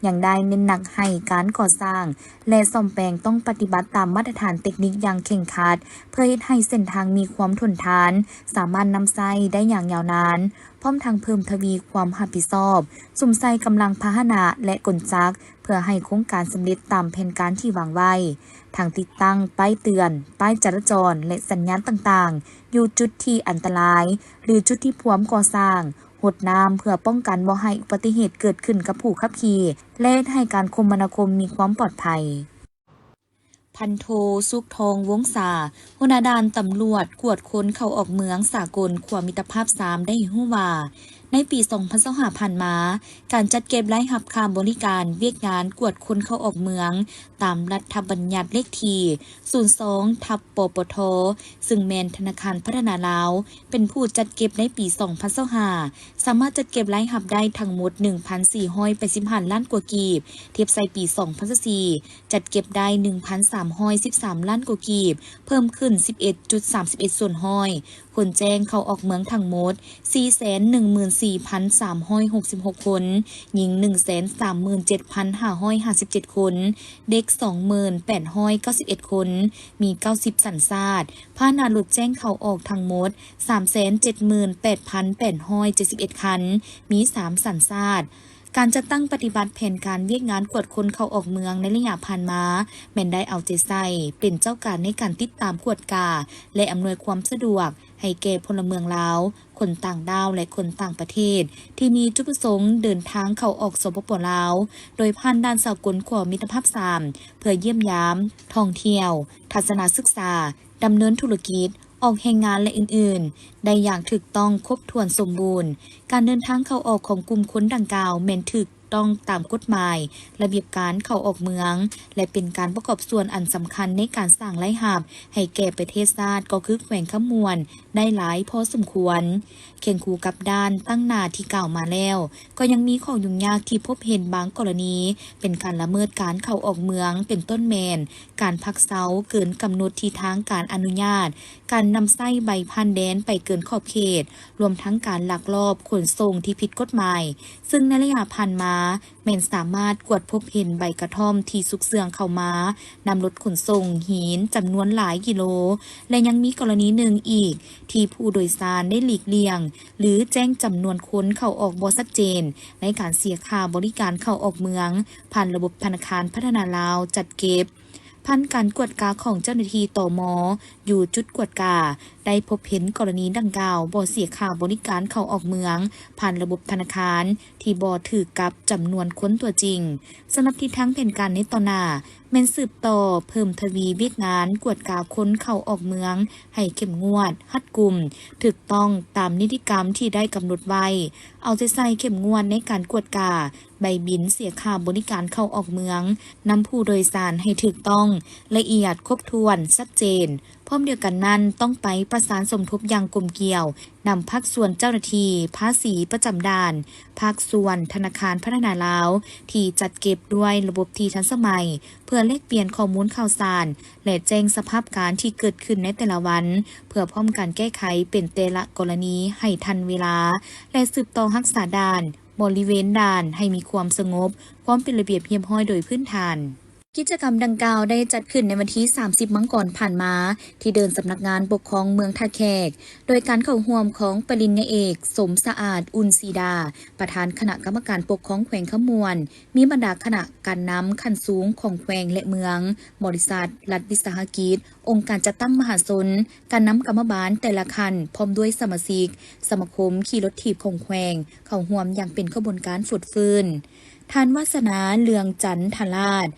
ຍັງໄດ້ເນັ້ນໜັກໃຫ້ການກໍ່ສ້າງ ແລະ ສ້ອມແປງຕ້ອງປະຕິບັດຕາມມາດຕະຖານເຕັກນິກຢ່າງເຄັ່ງຄັດ ເພື່ອເຮັດໃຫ້ເສັ້ນທາງມີຄວມທົນທານ, ສາມາດນຳໃຊ້ໄດ້ຢ່າງຍາວນານ, ພ້ອມທັງເພີ່ມທະວີຄວາມຮັບຜິດຊອບ, ສຸມໃສ່ກຳລັງພາຫະນະ ແລະ ກົນຈັກ ເພື່ອໃຫ້ໂຄງການສຳເລັດຕາມແຜນການທີ່ວາງໄວ້, ທັງຕິດຕັ້ງປ້າຍເຕືອນ, ປ້າຍຈະລາຈອນ ແລະ ສັນຍານຕ່າງໆ ຢູ່ຈຸດທີ່ອັນຕະລາຍ ຫຼື ຈຸດທີ່ພວມກໍ່ສ້າງ, ຫົດນ້ຳ ເພື່ອປ້ອງກັນບໍ່ໃຫ້ອຸບັດຕິເຫດເກີດຂຶ້ນກັບຜູ້ຂັບຂີ່ ແລະ ເຮັດໃຫ້ການຄົມມະນາຄົມມີຄວາມປອດໄພ. ພັນໂທ ສຸກທອງ ວົງສາ ຫົວໜ້າດ່ານຕຳຫຼວດກວດຄົນເຂົ້າອອກເມືອງສາກົນຂົວມິດຕະພາບສາມ ໄດ້ໃຫ້ຮູ້ວ່າ, ໃນປີສອງພັນຊາວຫ້າຜ່ານມາ, ການຈັດເກັບລາຍຮັບຄ່າບໍລິການວຽກງານກວດຄົນເຂົ້າອອກເມືອງ ຕາມລັດຖະບັນຍັດເລກທີ ສູນສອງ ທັບ ປປທ ຊຶ່ງແມ່ນທະນາຄານພັດທະນາລາວ ເປັນຜູ້ຈັດເກັບໃນປີສອງພັນຊາວຫ້າ ສາມາດຈັດເກັບລາຍຮັບໄດ້ທັງໝົດໜຶ່ງພັນສີ່ຮ້ອຍແປດສິບຫ້າລ້ານກວ່າກີບ, ທຽບໃສ່ປີສອງພັນຊາວສີ່ ຈັດເກັບໄດ້ໜຶ່ງພັນສາມຮ້ອຍສິບສາມລ້ານກວ່າກີບ, ເພີ່ມຂຶ້ນສິບເອັດຈຸດສາມສິບເອັດສ່ວນຮ້ອຍ. ຄົນແຈ້ງເຂົ້າອອກເມືອງທັງໝົດສີ່ແສນໜຶ່ງໝື່ນສີ່ພັນສາມຮ້ອຍຫົກສິບຫົກຄົນ, ຍິງໜຶ່ງແສນສາມໝື່ນເຈັດພັນຫ້າຮ້ອຍຫ້າສິບເຈັດຄົນ, ເດັກສອງໝື່ນແປດຮ້ອຍເກົ້າສິບເອັດຄົນ, ມີເກົ້າສິບສັນຊາດ, ພາຫະນະລົດແຈ້ງເຂົ້າອອກທັງໝົດສາມແສນເຈັດໝື່ນແປດພັນແປດຮ້ອຍເຈັດສິບເອັດຄັນ, ມີສາມສັນຊາດ. ການຈັດຕັ້ງປະຕິບັດແຜນການວຽກງານກວດຄົນເຂົ້າອອກເມືອງໃນໄລຍະຜ່ານມາ ແມ່ນໄດ້ເອົາໃຈໃສ່ເປັນເຈົ້າການໃນການຕິດຕາມກວດກາ ແລະ ອຳນວຍຄວາມສະດວກໃຫ້ແກ່ພົນລະເມືອງລາວ, ຄົນຕ່າງດ້າວ ແລະ ຄົນຕ່າງປະເທດ ທີ່ມີຈຸດປະສົງເດີນທາງເຂົ້າອອກ ສປປ ລາວ, ໂດຍຜ່ານດ່ານສາກົນຂົວມິດຕະພາບສາມ ເພື່ອຢ້ຽມຢາມ, ທ່ອງທ່ຽວ, ທັດສະນະສຶກສາ, ດຳເນີນທຸລະກິດ, ອອກແຮງງານ ແລະ ອື່ນໆ ໄດ້ຢ່າງຖືກຕ້ອງຄົບຖ້ວນສົມບູນ. ການເດີນທາງເຂົ້າອອກຂອງກຸ່ມຄົນດັ່ງກ່າວແມ່ນຖືກ ຕ້ອງຕາມກົດໝາຍ, ລະບຽບການເຂົ້າອອກເມືອງ ແລະ ເປັນການປະກອບສ່ວນອັນສຳຄັນໃນການສ້າງລາຍຮັບໃຫ້ແກ່ປະເທດຊາດ ກໍຄືແຂວງຄຳມ່ວນ ໄດ້ຫຼາຍພໍສົມຄວນ. ຄຽງຄູ່ກັບດ່ານຕັ້ງໜ້າທີ່ກ່າວມາແລ້ວ, ກໍຍັງມີຂໍ້ຫຍຸ້ງຍາກທີ່ພົບເຫັນບາງກໍລະນີ ເປັນການລະເມີດການເຂົ້າອອກເມືອງ, ເປັນຕົ້ນແມ່ນການພັກເຊົາເກີນກຳນົດທີ່ທາງການອະນຸຍາດ, ການນຳໃຊ້ໃບຜ່ານແດນໄປເກີນຂອບເຂດ, ລວມທັງການລັກລອບຂົນສົ່ງທີ່ຜິດກົດໝາຍ, ເຊິ່ງໃນໄລຍະຜ່ານມາ ແມ່ນສາມາດກວດພົບເຫັນໃບກະທ່ອມທີ່ຊຸກເຊື່ອງເຂົ້າມານຳລົດຂົນສົ່ງຫີນຈຳນວນຫຼາຍກິໂລ ແລະ ຍັງມີກໍລະນີໜຶ່ງອີກທີ່ຜູ້ໂດຍສານໄດ້ຫຼີກລ່ຽງ ຫຼື ແຈ້ງຈຳນວນຄົນເຂົ້າອອກບໍ່ຊັດເຈນໃນການເສຍຄ່າບໍລິການເຂົ້າອອກເມືອງ ຜ່ານລະບົບທະນາຄານພັດທະນາລາວຈັດເກັບ. ຜ່ານການກວດກາຂອງເຈົ້າໜ້າທີ່ ຕມ ຢູ່ຈຸດກວດກາ ໄດ້ພົບເຫັນກໍລະນີດັ່ງກ່າວບໍ່ເສຍຄ່າບໍລິການເຂົ້າອອກເມືອງ ຜ່ານລະບົບທະນາຄານທີ່ບໍ່ຖືກກັບຈຳນວນຄົນຕົວຈິງ. ສຳລັບທິດທາງແຜນການໃນຕໍ່ໜ້າ ແມ່ນສືບຕໍ່ເພີ່ມທະວີວຽກງານກວດກາຄົນເຂົ້າອອກເມືອງໃຫ້ເຂັ້ມງວດ, ຮັດກຸມ, ຖືກຕ້ອງຕາມນິຕິກຳທີ່ໄດ້ກຳນົດໄວ້, ເອົາໃຈໃສ່ເຂັ້ມງວດໃນການກວດກາ ໃບບິນເສຍຄ່າບໍລິການເຂົ້າອອກເມືອງນຳຜູ້ໂດຍສານໃຫ້ຖືກຕ້ອງ, ລະອຽດ, ຄົບຖ້ວນ, ຊັດເຈນ. ພ້ອມດຽວກັນນັ້ນ, ຕ້ອງໄປປະສານສົມທົບຢ່າງກົມກຽວນຳພາກສ່ວນເຈົ້າໜ້າທີ່ພາສີປະຈຳດ່ານ, ພາກສ່ວນທະນາຄານພັດທະນາລາວ ທີ່ຈັດເກັບດ້ວຍລະບົບທີ່ທັນສະໄໝ ເພື່ອແລກປ່ຽນຂໍ້ມູນຂ່າວສານ ແລະ ແຈ້ງສະພາບການທີ່ເກີດຂຶ້ນໃນແຕ່ລະວັນ ເພື່ອພ້ອມການແກ້ໄຂເປັນແຕ່ລະກໍລະນີໃຫ້ທັນເວລາ ແລະ ສືບຕໍ່ຮັກສາດ່ານ ບໍລິເວນດ່ານໃຫ້ມີຄວາມສະຫງົບ, ຄວາມເປັນລະບຽບຮຽບຮ້ອຍໂດຍພື້ນຖານ. ກິດຈະກຳດັ່ງກ່າວໄດ້ຈັດຂຶ້ນໃນວັນທີສາມສິບມັງກອນຜ່ານມາ ທີ່ເດີ່ນສຳນັກງານປົກຄອງເມືອງທ່າແຂກ ໂດຍການເຂົ້າຮ່ວມຂອງປະລິນຍາເອກ ສົມສະອາດ ອຸ່ນສີດາ ປະທານຄະນະກຳມະການປົກຄອງແຂວງຄຳມ່ວນ, ມີບັນດາຄະນະການນຳຂັ້ນສູງຂອງແຂວງ ແລະ ເມືອງ, ບໍລິສັດ, ລັດວິສາຫະກິດ, ອົງການຈັດຕັ້ງມະຫາຊົນ, ການນຳກຳມະບານແຕ່ລະຂັ້ນ ພ້ອມດ້ວຍສະມາຊິກສະມາຄົມຂີ່ລົດຖີບຂອງແຂວງ ເຂົ້າຮ່ວມຢ່າງເປັນຂະບວນການຟົດຟື້ນ. ທ່ານ ວາສະໜາ ເລື່ອງຈັນທະລາດ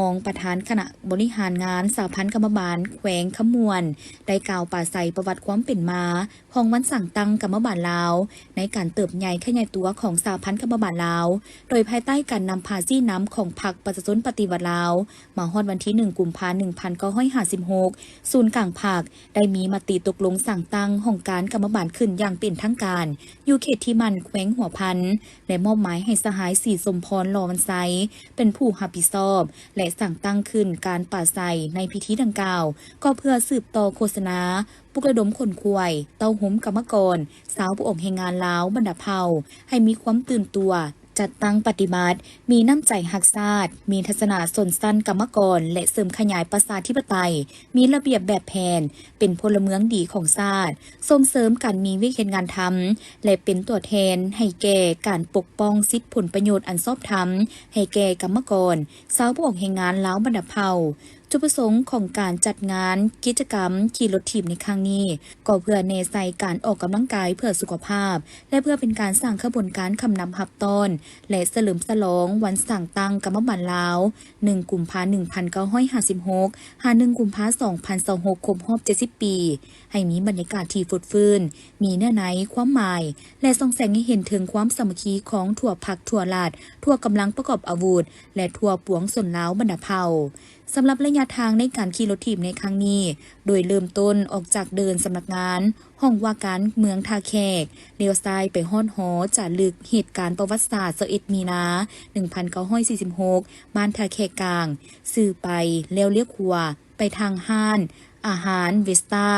ຮອງປະທານຄະນະບໍລິຫານງານສະຫະພັນກຳມະບານແຂວງຄຳມ່ວນ ໄດ້ກ່າວປາໄສປະຫວັດຄວາມເປັນມາຂອງວັນສ້າງຕັ້ງກຳມະບານລາວ ໃນການເຕີບໃຫຍ່ຂະຫຍາຍຕົວຂອງສະຫະພັນກຳມະບານລາວ ໂດຍພາຍໃຕ້ການນຳພາຊີ້ນຳຂອງພັກປະຊາຊົນປະຕິວັດລາວ ມາຮອດວັນທີໜຶ່ງ ກຸມພາ ໜຶ່ງພັນເກົ້າຮ້ອຍຫ້າສິບຫົກ ສູນກາງພັກ ໄດ້ມີມະຕິຕົກລົງສ້າງຕັ້ງຫ້ອງການກຳມະບານຂຶ້ນຢ່າງເປັນທາງການ ຢູ່ເຂດທີ່ໝັ້ນ ແຂວງຫົວພັນ ແລະ ມອບໝາຍໃຫ້ສະຫາຍ ສີສົມພອນ ຫຼໍວັນໄຊ ເປັນຜູ້ຮັບຜິດຊອບ ແລະ ສ້າງຕັ້ງຂຶ້ນ. ການປາໄສໃນພິທີດັ່ງກ່າວ ກໍເພື່ອສືບຕໍ່ໂຄສະນາ, ປຸກລະດົມຂົນຂວາຍ, ເຕົ້າໂຮມກຳມະກອນ, ຊາວຜູ້ອອກແຮງງານລາວບັນດາເຜົ່າ ໃຫ້ມີຄວາມຕື່ນຕົວ, ຈັດຕັ້ງປະຕິບັດ, ມີນ້ຳໃຈຮັກຊາດ, ມີທັດສະນະຊົນຊັ້ນກຳມະກອນ ແລະ ເສີມຂະຫຍາຍປະຊາທິປະໄຕ, ມີລະບຽບແບບແຜນ, ເປັນພົນລະເມືອງດີຂອງຊາດ, ສົ່ງເສີມການມີວຽກເຮັດງານທຳ ແລະ ເປັນຕົວແທນໃຫ້ແກ່ການປົກປ້ອງສິດຜົນປະໂຫຍດອັນຊອບທຳ ໃຫ້ແກ່ກຳມະກອນ, ຊາວຜູ້ອອກແຮງງານລາວບັນດາເຜົ່າ. ຈຸດປະສົງຂອງການຈັດງານກິດຈະກຳຂີ່ລົດຖີບໃນຄັ້ງນີ້ ກໍເພື່ອແນໃສ່ການອອກກຳລັງກາຍເພື່ອສຸຂະພາບ ແລະ ເພື່ອເປັນການສ້າງຂະບວນການຄຳນັບຮັບຕ້ອນ ແລະ ສະເຫຼີມສະຫຼອງວັນສ້າງຕັ້ງກຳມະບານລາວ ໜຶ່ງ ກຸມພາ ໜຶ່ງພັນເກົ້າຮ້ອຍຫ້າສິບຫົກ ຫາ ໜຶ່ງ ກຸມພາ ສອງພັນຊາວຫົກ ຄົບຮອບເຈັດສິບປີ ໃຫ້ມີບັນຍາກາດທີ່ຟົດຟື້ນ, ມີເນື້ອໃນ, ຄວາມໝາຍ ແລະ ສ່ອງແສງໃຫ້ເຫັນເຖິງຄວາມສາມັກຄີຂອງທົ່ວພັກ, ທົ່ວລັດ, ທົ່ວກຳລັງປະກອບອາວຸດ ແລະ ທົ່ວປວງຊົນລາວບັນດາເຜົ່າ. ສຳລັບໄລຍະທາງໃນການຂີ່ລົດຖີບໃນຄັ້ງນີ້ ໂດຍເລີ່ມຕົ້ນອອກຈາກເດີ່ນສຳນັກງານ ຫ້ອງວ່າການເມືອງທ່າແຂກ, ລ້ຽວຊ້າຍໄປຮອດຫໍຈາລຶກເຫດການປະຫວັດສາດ ຊາວເອັດ ມີນາ ໜຶ່ງພັນເກົ້າຮ້ອຍສີ່ສິບຫົກ ບ້ານທ່າແຂກກາງ, ຊື່ໄປ, ແລ້ວລ້ຽວຂວາໄປທາງຮ້ານອາຫານເວສຕາ,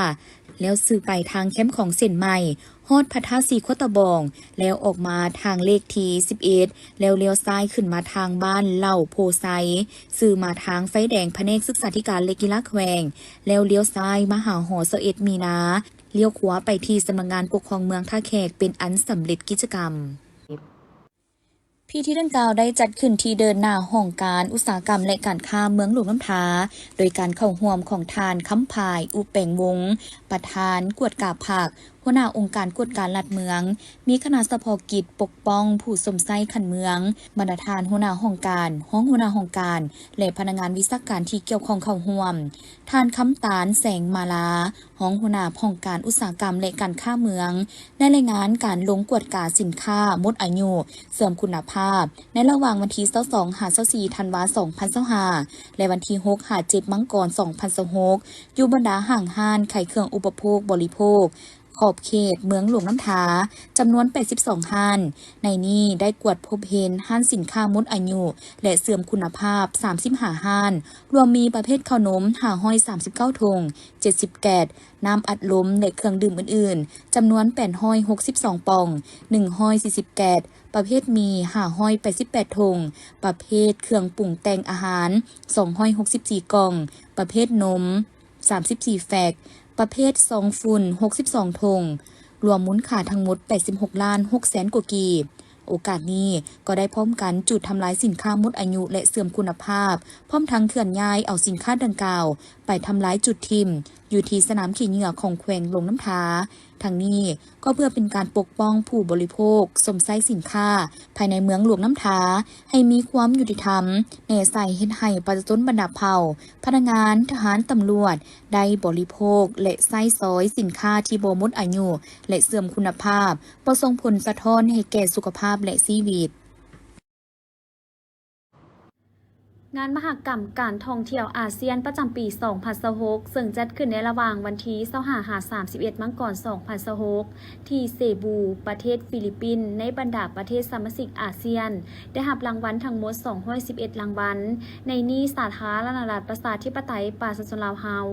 ແລ້ວຊື່ໄປທາງແຄມຂອງເສັ້ນໃໝ່, ຮອດພະທາດສີໂຄດຕະບອງ, ແລ້ວອອກມາທາງເລກທີສິບເອັດ, ແລ້ວລ້ຽວຊ້າຍຂຶ້ນມາທາງບ້ານເຫຼົ່າໂພໄຊ, ຊື່ມາທາງໄຟແດງພະແນກສຶກສາທິການ ແລະ ກິລາແຂວງ, ແລ້ວລ້ຽວຊ້າຍມາຫາຫໍຊາວເອັດ ມີນາ, ລ້ຽວຂວາໄປທີ່ສຳນັກງານປົກຄອງເມືອງທ່າແຂກ ເປັນອັນສຳເລັດກິດຈະກຳ. ພິທີດັ່ງກ່າວໄດ້ຈັດຂຶ້ນທີ່ເດີ່ນໜ້າຫ້ອງການອຸດສາຫະກຳ ແລະ ການຄ້າເມືອງຫຼວງນ້ຳທາ, ໂດຍການເຂົ້າຮ່ວມຂອງທ່ານ ຄຳພາຍ ອຸແປງວົງ ປະທານກວດກາພັກ, ຫົວໜ້າອົງການກວດກາລັດເມືອງ, ມີຄະນະສະເພາະກິດປົກປ້ອງຜູ້ຊົມໃຊ້ຂັ້ນເມືອງ, ບັນດາທ່ານຫົວໜ້າຫ້ອງການ, ຮອງຫົວໜ້າຫ້ອງການ ແລະ ພະນັກງານວິຊາການທີ່ກ່ຽວຂ້ອງເຂົ້າຮ່ວມ. ທ່ານ ຄຳຕານ ແສງມາລາ, ຮອງຫົວໜ້າຫ້ອງການອຸດສາຫະກຳ ແລະ ການຄ້າເມືອງ ໄດ້ລາຍງານການລົງກວດກາສິນຄ້າໝົດອາຍຸ, ເສື່ອມຄຸນນະພາບ ໃນລະຫວ່າງວັນທີຊາວສອງຫາຊາວສີ່ທັນວາສອງພັນຊາວຫ້າ ແລະ ວັນທີຫົກຫາເຈັດມັງກອນສອງພັນຊາວຫົກ ຢູ່ບັນດາຫ້າງຮ້ານຂາຍເຄື່ອງອຸປະໂພກບໍລິໂພກ ຂອບເຂດເມືອງຫຼວງນ້ຳທາ ຈຳນວນແປດສິບສອງຮ້ານ. ໃນນີ້ໄດ້ກວດພົບເຫັນຮ້ານສິນຄ້າໝົດອາຍຸ ແລະ ເສື່ອມຄຸນນະພາບສາມສິບຫ້າຮ້ານ, ລວມມີປະເພດເຂົ້າໜົມຫ້າຮ້ອຍສາມສິບເກົ້າຖົງ, ເຈັດສິບແກັດ, ນ້ຳອັດລົມ ແລະ ເຄື່ອງດື່ມອື່ນໆ ຈຳນວນແປດຮ້ອຍຫົກສິບສອງປ່ອງ, ໜຶ່ງຮ້ອຍສີ່ສິບແກັດ, ປະເພດໝີ່ຫ້າຮ້ອຍແປດສິບແປດຖົງ, ປະເພດເຄື່ອງປຸງແຕ່ງອາຫານສອງຮ້ອຍຫົກສິບສີ່ກ່ອງ, ປະເພດນົມ ສາມສິບສີ່ແຟັກ, ປະເພດຊອງຝຸ່ນຫົກສິບສອງຖົງ, ລວມມູນຄ່າທັງໝົດແປດສິບຫົກລ້ານຫົກແສນກວ່າກີບ. ໂອກາດນີ້ກໍໄດ້ພ້ອມກັນຈູດທຳລາຍສິນຄ້າໝົດອາຍຸ ແລະ ເສື່ອມຄຸນນະພາບ, ພ້ອມທັງເຄື່ອນຍ້າຍເອົາສິນຄ້າດັ່ງກ່າວໄປທຳລາຍຈຸດຖິ້ມ ຢູ່ທີ່ສະໜາມຂີ້ເຫຍື້ອຂອງແຂວງຫຼວງນ້ຳທາ. ທັງນີ້ກໍເພື່ອເປັນການປົກປ້ອງຜູ້ບໍລິໂພກຊົມໃຊ້ສິນຄ້າພາຍໃນເມືອງຫຼວງນ້ຳທາ ໃຫ້ມີຄວາມຍຸຕິທຳ ແນໃສ່ເຮັດໃຫ້ປະຊາຊົນບັນດາເຜົ່າ, ພະນັກງານ, ທະຫານ, ຕຳຫຼວດ ໄດ້ບໍລິໂພກ ແລະ ໃຊ້ສອຍສິນຄ້າທີ່ບໍ່ໝົດອາຍຸ ແລະ ເສື່ອມຄຸນນະພາບ, ບໍ່ສົ່ງຜົນສະທ້ອນໃຫ້ແກ່ສຸຂະພາບ ແລະ ຊີວິດ. ງານມະຫະກຳການທ່ອງທ່ຽວອາຊຽນປະຈຳປີສອງພັນຊາວຫົກ ເຊິ່ງຈັດຂຶ້ນໃນລະຫວ່າງວັນທີຊາວຫ້າຫາສາມສິບເອັດມັງກອນສອງພັນຊາວຫົກ ທີ່ເຊບູ ປະເທດຟີລິບປິນ ໃນບັນດາປະເທດສະມາຊິກອາຊຽນ ໄດ້ຮັບລາງວັນທັງໝົດສອງຮ້ອຍສິບເອັດລາງວັນ. ໃນນີ້ ສາທາລະນະລັດປະຊາທິປະໄຕປະຊາຊົນລາວເຮົາ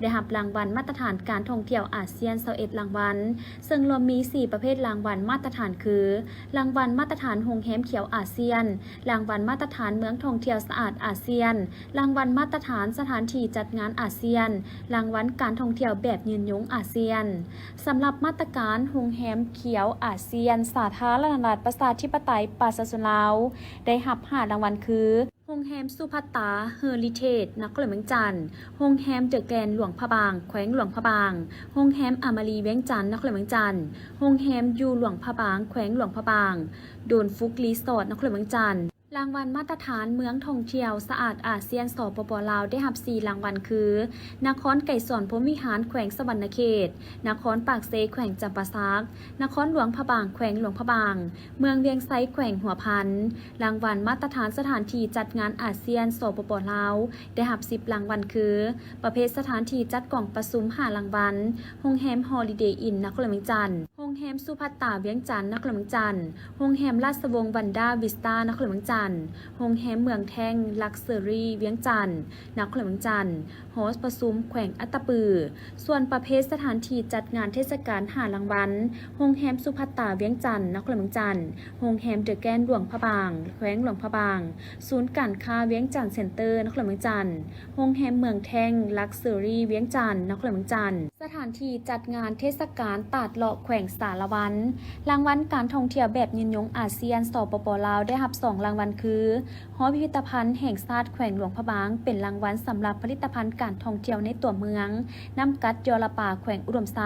ໄດ້ຮັບລາງວັນມາດຕະຖານການທ່ອງທ່ຽວອາຊຽນຊາວເອັດລາງວັນ, ເຊິ່ງລວມມີສີ່ປະເພດລາງວັນມາດຕະຖານຄື ລາງວັນມາດຕະຖານໂຮງແຮມຂຽວອາຊຽນ, ລາງວັນມາດຕະຖານເມືອງທ່ອງທ່ຽວສະອາດອາຊຽນ, ລາງວັນມາດຕະຖານສະຖານທີ່ຈັດງານອາຊຽນ, ລາງວັນການທ່ອງທ່ຽວແບບຍືນຍົງອາຊຽນ. ສຳລັບມາດຕະການໂຮງແຮມຂຽວອາຊຽນ ສາທາລະນະລັດປະຊາທິປະໄຕປະຊາຊົນລາວ ໄດ້ຮັບຫ້າລາງວັນຄື ໂຮງແຮມສຸພັດຕາ ເຮີຣິເທດ ນະຄອນຫຼວງວຽງຈັນ, ໂຮງແຮມເດີແກຣນ ຫຼວງພະບາງ ແຂວງຫຼວງພະບາງ, ໂຮງແຮມອາມາຣີ ວຽງຈັນ ນະຄອນຫຼວງວຽງຈັນ, ໂຮງແຮມຢູ່ຫຼວງພະບາງ ແຂວງຫຼວງພະບາງ, ໂດນຟຸກ ຣີສອດ ນະຄອນຫຼວງວຽງຈັນ. ລາງວັນມາດຕະຖານເມືອງທ່ອງທ່ຽວສະອາດອາຊຽນ ສປປ ລາວ ໄດ້ຮັບສີ່ລາງວັນຄື ນະຄອນໄກສອນ ພົມວິຫານ ແຂວງສະຫວັນນະເຂດ, ນະຄອນປາກເຊ ແຂວງຈຳປາສັກ, ນະຄອນຫຼວງພະບາງ ແຂວງຫຼວງພະບາງ, ເມືອງວຽງໄຊ ແຂວງຫົວພັນ. ລາງວັນມາດຕະຖານສະຖານທີ່ຈັດງານອາຊຽນ ສປປ ລາວ ໄດ້ຮັບສິບລາງວັນຄື ປະເພດສະຖານທີ່ຈັດກອງປະຊຸມຫ້າລາງວັນ, ໂຮງແຮມ Holiday Inn ນະຄອນຫຼວງວຽງຈັນ, ໂຮງແຮມສຸພັດຕາ ວຽງຈັນ ນະຄອນຫຼວງວຽງຈັນ, ໂຮງແຮມລາຊະວົງວັນດາວິສຕາ ນະຄອນຫຼວງວຽງຈັນ, ໂຮງແຮມເມືອງແທ່ງ ລັກເຊີຣີ ວຽງຈັນ ນະຄອນຫຼວງວຽງຈັນ, ຫໍປະຊຸມແຂວງອັດຕະປື. ສ່ວນປະເພດສະຖານທີ່ຈັດງານເທດສະການຫ້າລາງວັນ, ໂຮງແຮມສຸພັດຕາ ວຽງຈັນ ນະຄອນຫຼວງວຽງຈັນ, ໂຮງແຮມເດີແກຣນ ຫຼວງພະບາງ ແຂວງຫຼວງພະບາງ, ສູນການຄ້າວຽງຈັນເຊັນເຕີ ນະຄອນຫຼວງວຽງຈັນ, ໂຮງແຮມເມືອງແທ່ງ ລັກເຊີຣີ ວຽງຈັນ ນະຄອນຫຼວງວຽງຈັນ. ສະຖານທີ່ຈັດງານເທດສະການຕາດເລາະແຂວງສາລະວັນ. ລາງວັນການທ່ອງທ່ຽວແບບຍືນຍົງອາຊຽນ ສປປ ລາວ ໄດ້ຮັບສອງລາງວັນຄື ຫໍພິພິທະພັນແຫ່ງຊາດແຂວງຫຼວງພະບາງ ເປັນລາງວັນສຳລັບຜະລິດຕະພັນການທ່ອງທ່ຽວໃນຕົວເມືອງ, ນ້ຳກັດ ຍໍລະປາ ແຂວງອຸດົມໄຊ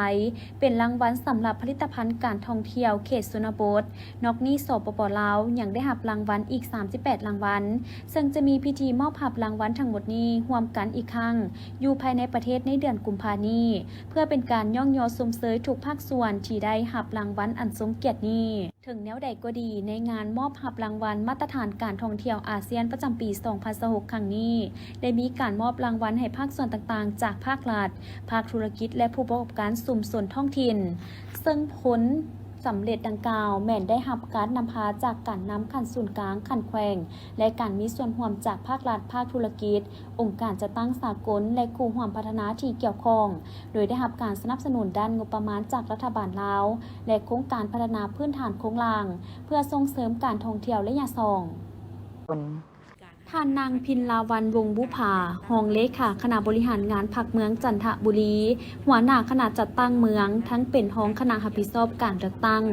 ເປັນລາງວັນສຳລັບຜະລິດຕະພັນການທ່ອງທ່ຽວເຂດຊົນນະບົດ. ນອກນີ້ ສປປ ລາວ ຍັງໄດ້ຮັບລາງວັນອີກສາມສິບແປດລາງວັນ, ເຊິ່ງຈະມີພິທີມອບຮັບລາງວັນທັງໝົດນີ້ຮ່ວມກັນອີກຄັ້ງ ຢູ່ພາຍໃນປະເທດໃນເດືອນກຸມພານີ້ ເພື່ອເປັນການຍ້ອງຍໍຊົມເຊີຍທຸກພາກສ່ວນທີ່ໄດ້ຮັບລາງວັນອັນຊົງກຽດນີ້. ເຖິງແນວໃດກໍດີ, ໃນງານມອບຮັບລາງວັນມາດຕະຖານການທ່ອງທ່ຽວອາຊຽນປະຈຳປີສອງພັນຊາວຫົກຄັ້ງນີ້ ໄດ້ມີການມອບລາງວັນໃຫ້ພາກສ່ວນຕ່າງໆ ຈາກພາກລັດ, ພາກທຸລະກິດ ແລະ ຜູ້ປະກອບການຊຸມຊົນທ້ອງຖິ່ນ, ເຊິ່ງຜົນສຳເລັດດັ່ງກ່າວແມ່ນໄດ້ຮັບການນຳພາຈາກການນຳຂັ້ນສູນກາງ, ຂັ້ນແຂວງ ແລະ ການມີສ່ວນຮ່ວມຈາກພາກລັດ, ພາກທຸລະກິດ, ອົງການຈັດຕັ້ງສາກົນ ແລະ ຄູ່ຮ່ວມພັດທະນາທີ່ກ່ຽວຂ້ອງ, ໂດຍໄດ້ຮັບການສະໜັບສະໜູນດ້ານງົບປະມານຈາກລັດຖະບານລາວ ແລະ ໂຄງການພັດທະນາພື້ນຖານໂຄງລ່າງ ເພື່ອສົ່ງເສີມການທ່ອງທ່ຽວໄລຍະສອງ. ທ່ານນາງ ພິນລາວັນ ວົງບຸພາ ຮອງເລຂາຄະນະບໍລິຫານງານພັກເມືອງຈັນທະບູລີ, ຫົວໜ້າຄະນະຈັດຕັ້ງເມືອງ, ທັງເປັນຮອງຄະນະຮັບຜິດຊອບການເລືອກຕັ້ງ,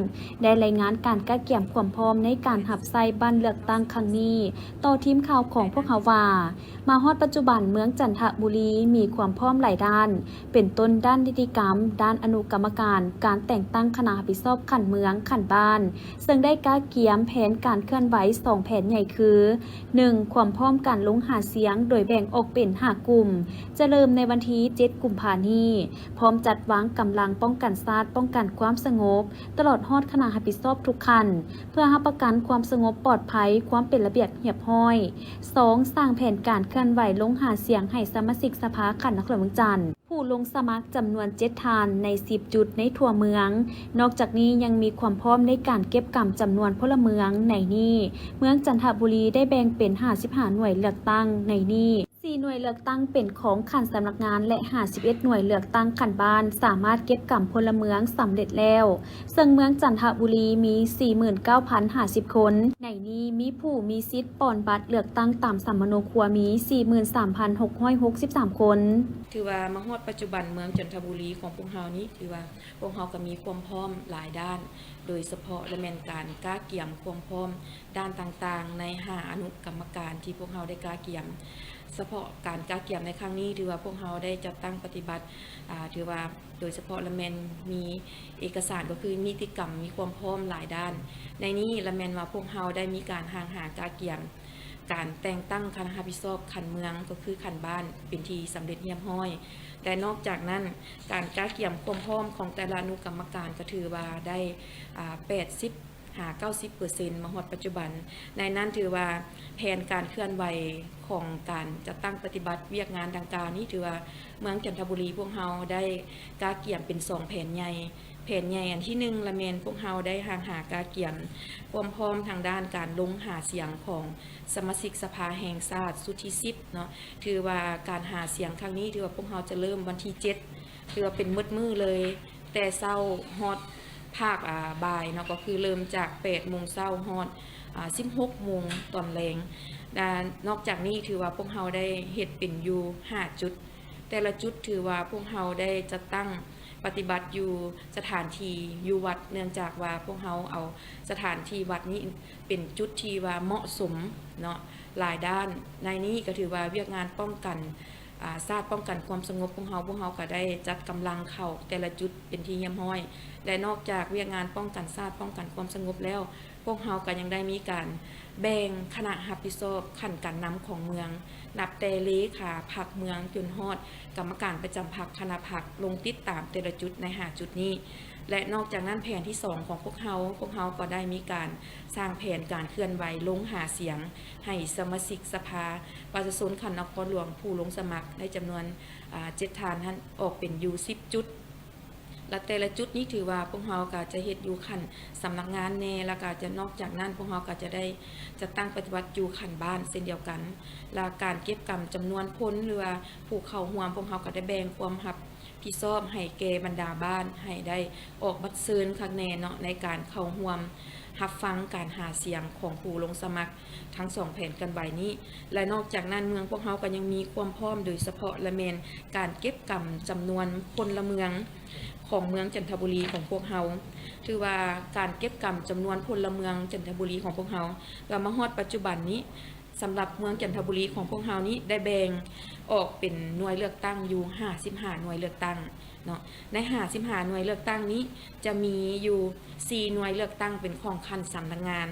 ໄດ້ລາຍງານການກະກຽມຄວາມພ້ອມໃນການຮັບໃຊ້ບັດເລືອກຕັ້ງຄັ້ງນີ້ ຕໍ່ທີມຂ່າວຂອງພວກເຮົາວ່າ, ມາຮອດປັດຈຸບັນເມືອງຈັນທະບູລີມີຄວາມພ້ອມຫຼາຍດ້ານ, ເປັນຕົ້ນດ້ານນິຕິກຳ, ດ້ານອະນຸກຳມະການ, ການແຕ່ງຕັ້ງຄະນະຮັບຜິດຊອບຂັ້ນເມືອງ, ຂັ້ນບ້ານ, ເຊິ່ງໄດ້ກະກຽມແຜນການເຄື່ອນໄຫວສອງແຜນໃຫຍ່ຄື ໜຶ່ງ ຄວາມພ້ອມການລົງຫາສຽງໂດຍແບ່ງອອກເປັນຫ້າກຸ່ມ, ຈະເລີ່ມໃນວັນທີເຈັດ ກຸມພານີ້, ພ້ອມຈັດວາງກຳລັງປ້ອງກັນຊາດ, ປ້ອງກັນຄວາມສະຫງົບ, ຕະຫຼອດຮອດຄະນະຮັບຜິດຊອບທຸກຂັ້ນ, ເພື່ອຮັບປະກັນຄວາມສະຫງົບປອດໄພ, ຄວາມເປັນລະບຽບຮຽບຮ້ອຍ. ສອງ ສ້າງແຜນການເຄື່ອນໄຫວລົງຫາສຽງໃຫ້ສະມາຊິກສະພາຂັ້ນນະຄອນຫຼວງວຽງຈັນ. ຜູ້ລົງສະໝັກຈຳນວນເຈັດທ່ານໃນສິບຈຸດໃນທົ່ວເມືອງ. ນອກຈາກນີ້ຍັງມີຄວາມພ້ອມໃນການເກັບກຳຈຳນວນພົນລະເມືອງ. ໃນນີ້ ເມືອງຈັນທະບູລີໄດ້ແບ່ງເປັນຫ້າສິບຫ້າໜ່ວຍເລືອກຕັ້ງ. ໃນນີ້ ສີ່ໜ່ວຍເລືອກຕັ້ງເປັນຂອງຂັ້ນສຳນັກງານ ແລະ ຫ້າສິບເອັດໜ່ວຍເລືອກຕັ້ງຂັ້ນບ້ານ ສາມາດເກັບກຳພົນລະເມືອງສຳເລັດແລ້ວ. ເຊິ່ງເມືອງຈັນທະບູລີມີສີ່ໝື່ນເກົ້າພັນຫ້າສິບຄົນ. ໃນນີ້ມີຜູ້ມີສິດປ່ອນບັດເລືອກຕັ້ງຕາມສຳມະໂນຄົວມີສີ່ໝື່ນສາມພັນຫົກຮ້ອຍຫົກສິບສາມຄົນ. ຖືວ່າມາຮອດປັດຈຸບັນເມືອງຈັນທະບູລີຂອງພວກເຮົານີ້ ຖືວ່າພວກເຮົາກໍມີຄວາມພ້ອມຫຼາຍດ້ານ, ໂດຍສະເພາະລະແມ່ນການກະກຽມຄວາມພ້ອມດ້ານຕ່າງໆ ໃນຫ້າອະນຸກຳມະການທີ່ພວກເຮົາໄດ້ກະກຽມ. ສະເພາະການກະກຽມໃນຄັ້ງນີ້ ຖືວ່າພວກເຮົາໄດ້ຈັດຕັ້ງປະຕິບັດ, ອາ, ຖືວ່າ ໂດຍສະເພາະລະແມ່ນມີເອກະສານ ກໍຄືນິຕິກຳ ມີຄວາມພ້ອມຫຼາຍດ້ານ. ໃນນີ້ລະແມ່ນວ່າພວກເຮົາໄດ້ມີການຮ່າງຫາກະກຽມການແຕ່ງຕັ້ງຄະນະຮັບຜິດຊອບຂັ້ນເມືອງ ກໍຄືຂັ້ນບ້ານ ເປັນທີ່ສຳເລັດຮຽບຮ້ອຍ ແລະ ນອກຈາກນັ້ນ ການກະກຽມຄວາມພ້ອມຂອງແຕ່ລະອະນຸກຳມະການ ກໍຖືວ່າໄດ້ ອາ ແປດສິບ ຫາເກົ້າສິບເປີເຊັນ ມາຮອດປັດຈຸບັນ. ໃນນັ້ນຖືວ່າແຜນການເຄື່ອນໄຫວຂອງການຈັດຕັ້ງປະຕິບັດວຽກງານດັ່ງກ່າວນີ້ ຖືວ່າເມືອງຈັນທະບູລີພວກເຮົາໄດ້ກະກຽມເປັນສອງແຜນໃຫຍ່. ແຜນໃຫຍ່ອັນທີໜຶ່ງລະແມ່ນພວກເຮົາໄດ້ຮ່າງຫາກະກຽມຄວາມພ້ອມທາງດ້ານການລົງຫາສຽງຂອງສະມາຊິກສະພາແຫ່ງຊາດຊຸດທີສິບເນາະ. ຖືວ່າການຫາສຽງຄັ້ງນີ້ ຖືວ່າພວກເຮົາຈະເລີ່ມວັນທີເຈັດ ຖືວ່າເປັນໝົດມື້ເລີຍ ແຕ່ເຊົ້າຮອດພາກ ອາ ບ່າຍເນາະ ກໍຄືເລີ່ມຈາກແປດໂມງເຊົ້າຮອດ ອາ ສິບຫົກໂມງຕອນແລງ. ແລະ ນອກຈາກນີ້ຖືວ່າພວກເຮົາໄດ້ເຮັດເປັນຢູ່ຫ້າຈຸດ, ແຕ່ລະຈຸດຖືວ່າພວກເຮົາໄດ້ຈັດຕັ້ງປະຕິບັດຢູ່ສະຖານທີ່ຢູ່ວັດ ເນື່ອງຈາກວ່າພວກເຮົາເອົາສະຖານທີ່ວັດນີ້ເປັນຈຸດທີ່ວ່າເໝາະສົມເນາະ ຫຼາຍດ້ານ. ໃນນີ້ກໍຖືວ່າວຽກງານປ້ອງກັນ ອາ ຊາດ ປ້ອງກັນຄວາມສະຫງົບຂອງເຮົາ, ພວກເຮົາກໍໄດ້ຈັດກຳລັງເຂົ້າແຕ່ລະຈຸດເປັນທີ່ຮຽບຮ້ອຍ ແລະ ນອກຈາກວຽກງານປ້ອງກັນຊາດ ປ້ອງກັນຄວາມສະຫງົບແລ້ວ, ພວກເຮົາກໍຍັງໄດ້ມີການແບ່ງຄະນະຮັບຜິດຊອບຂັ້ນການນຳຂອງເມືອງ, ນັບແຕ່ເລຂາພັກເມືອງຈົນຮອດກຳມະການປະຈຳພັກຄະນະພັກ ລົງຕິດຕາມແຕ່ລະຈຸດໃນຫ້າຈຸດນີ້. ແລະ ນອກຈາກນັ້ນ ແຜນທີສອງຂອງພວກເຮົາ, ພວກເຮົາກໍໄດ້ມີການສ້າງແຜນການເຄື່ອນໄຫວລົງຫາສຽງ ໃຫ້ສະມາຊິກສະພາປະຊາຊົນຂັ້ນນະຄອນຫຼວງຜູ້ລົງສະໝັກໃນຈຳນວນ ອາ ເຈັດທ່ານຫັ້ນ ອອກເປັນຢູ່ສິບຈຸດ ແລະ ແຕ່ລະຈຸດນີ້ຖືວ່າພວກເຮົາກໍຈະເຮັດຢູ່ຂັ້ນສຳນັກງານແດ່ ແລ້ວກໍຈະ ນອກຈາກນັ້ນ ພວກເຮົາກໍຈະໄດ້ຈັດຕັ້ງປະຕິບັດຢູ່ຂັ້ນບ້ານເຊັ່ນດຽວກັນ ແລະ ການເກັບກຳຈຳນວນຄົນ ຫຼືວ່າຜູ້ເຂົ້າຮ່ວມ ພວກເຮົາກໍໄດ້ແບ່ງຄວາມຮັບ ຜິດຊອບໃຫ້ແກ່ບັນດາບ້ານ ໃຫ້ໄດ້ອອກບັດເຊີນຄັກແນ່ເນາະ ໃນການເຂົ້າຮ່ວມຮັບຟັງການຫາສຽງຂອງຜູ້ລົງສະໝັກທັງສອງແຜນເຄື່ອນໄຫວນີ້. ແລະ ນອກຈາກນັ້ນ ເມືອງພວກເຮົາກໍຍັງມີຄວາມພ້ອມ ໂດຍສະເພາະລະແມ່ນການເກັບກຳຈຳນວນພົນລະເມືອງຂອງເມືອງຈັນທະບູລີຂອງພວກເຮົາ. ຖືວ່າການເກັບກຳຈຳນວນພົນລະເມືອງຈັນທະບູລີຂອງພວກເຮົາ ແລະ ມາຮອດປັດຈຸບັນນີ້ ສຳລັບເມືອງຈັນທະບູລີຂອງພວກເຮົານີ້ ໄດ້ແບ່ງອອກເປັນໜ່ວຍເລືອກຕັ້ງຢູ່ຫ້າສິບຫ້າໜ່ວຍເລືອກຕັ້ງເນາະ. ໃນຫ້າສິບຫ້າໜ່ວຍເລືອກຕັ້ງນີ້ ຈະມີຢູ່ສີ່ໜ່ວຍເລືອກຕັ້ງເປັນຂອງຂັ້ນສຳນັກງານ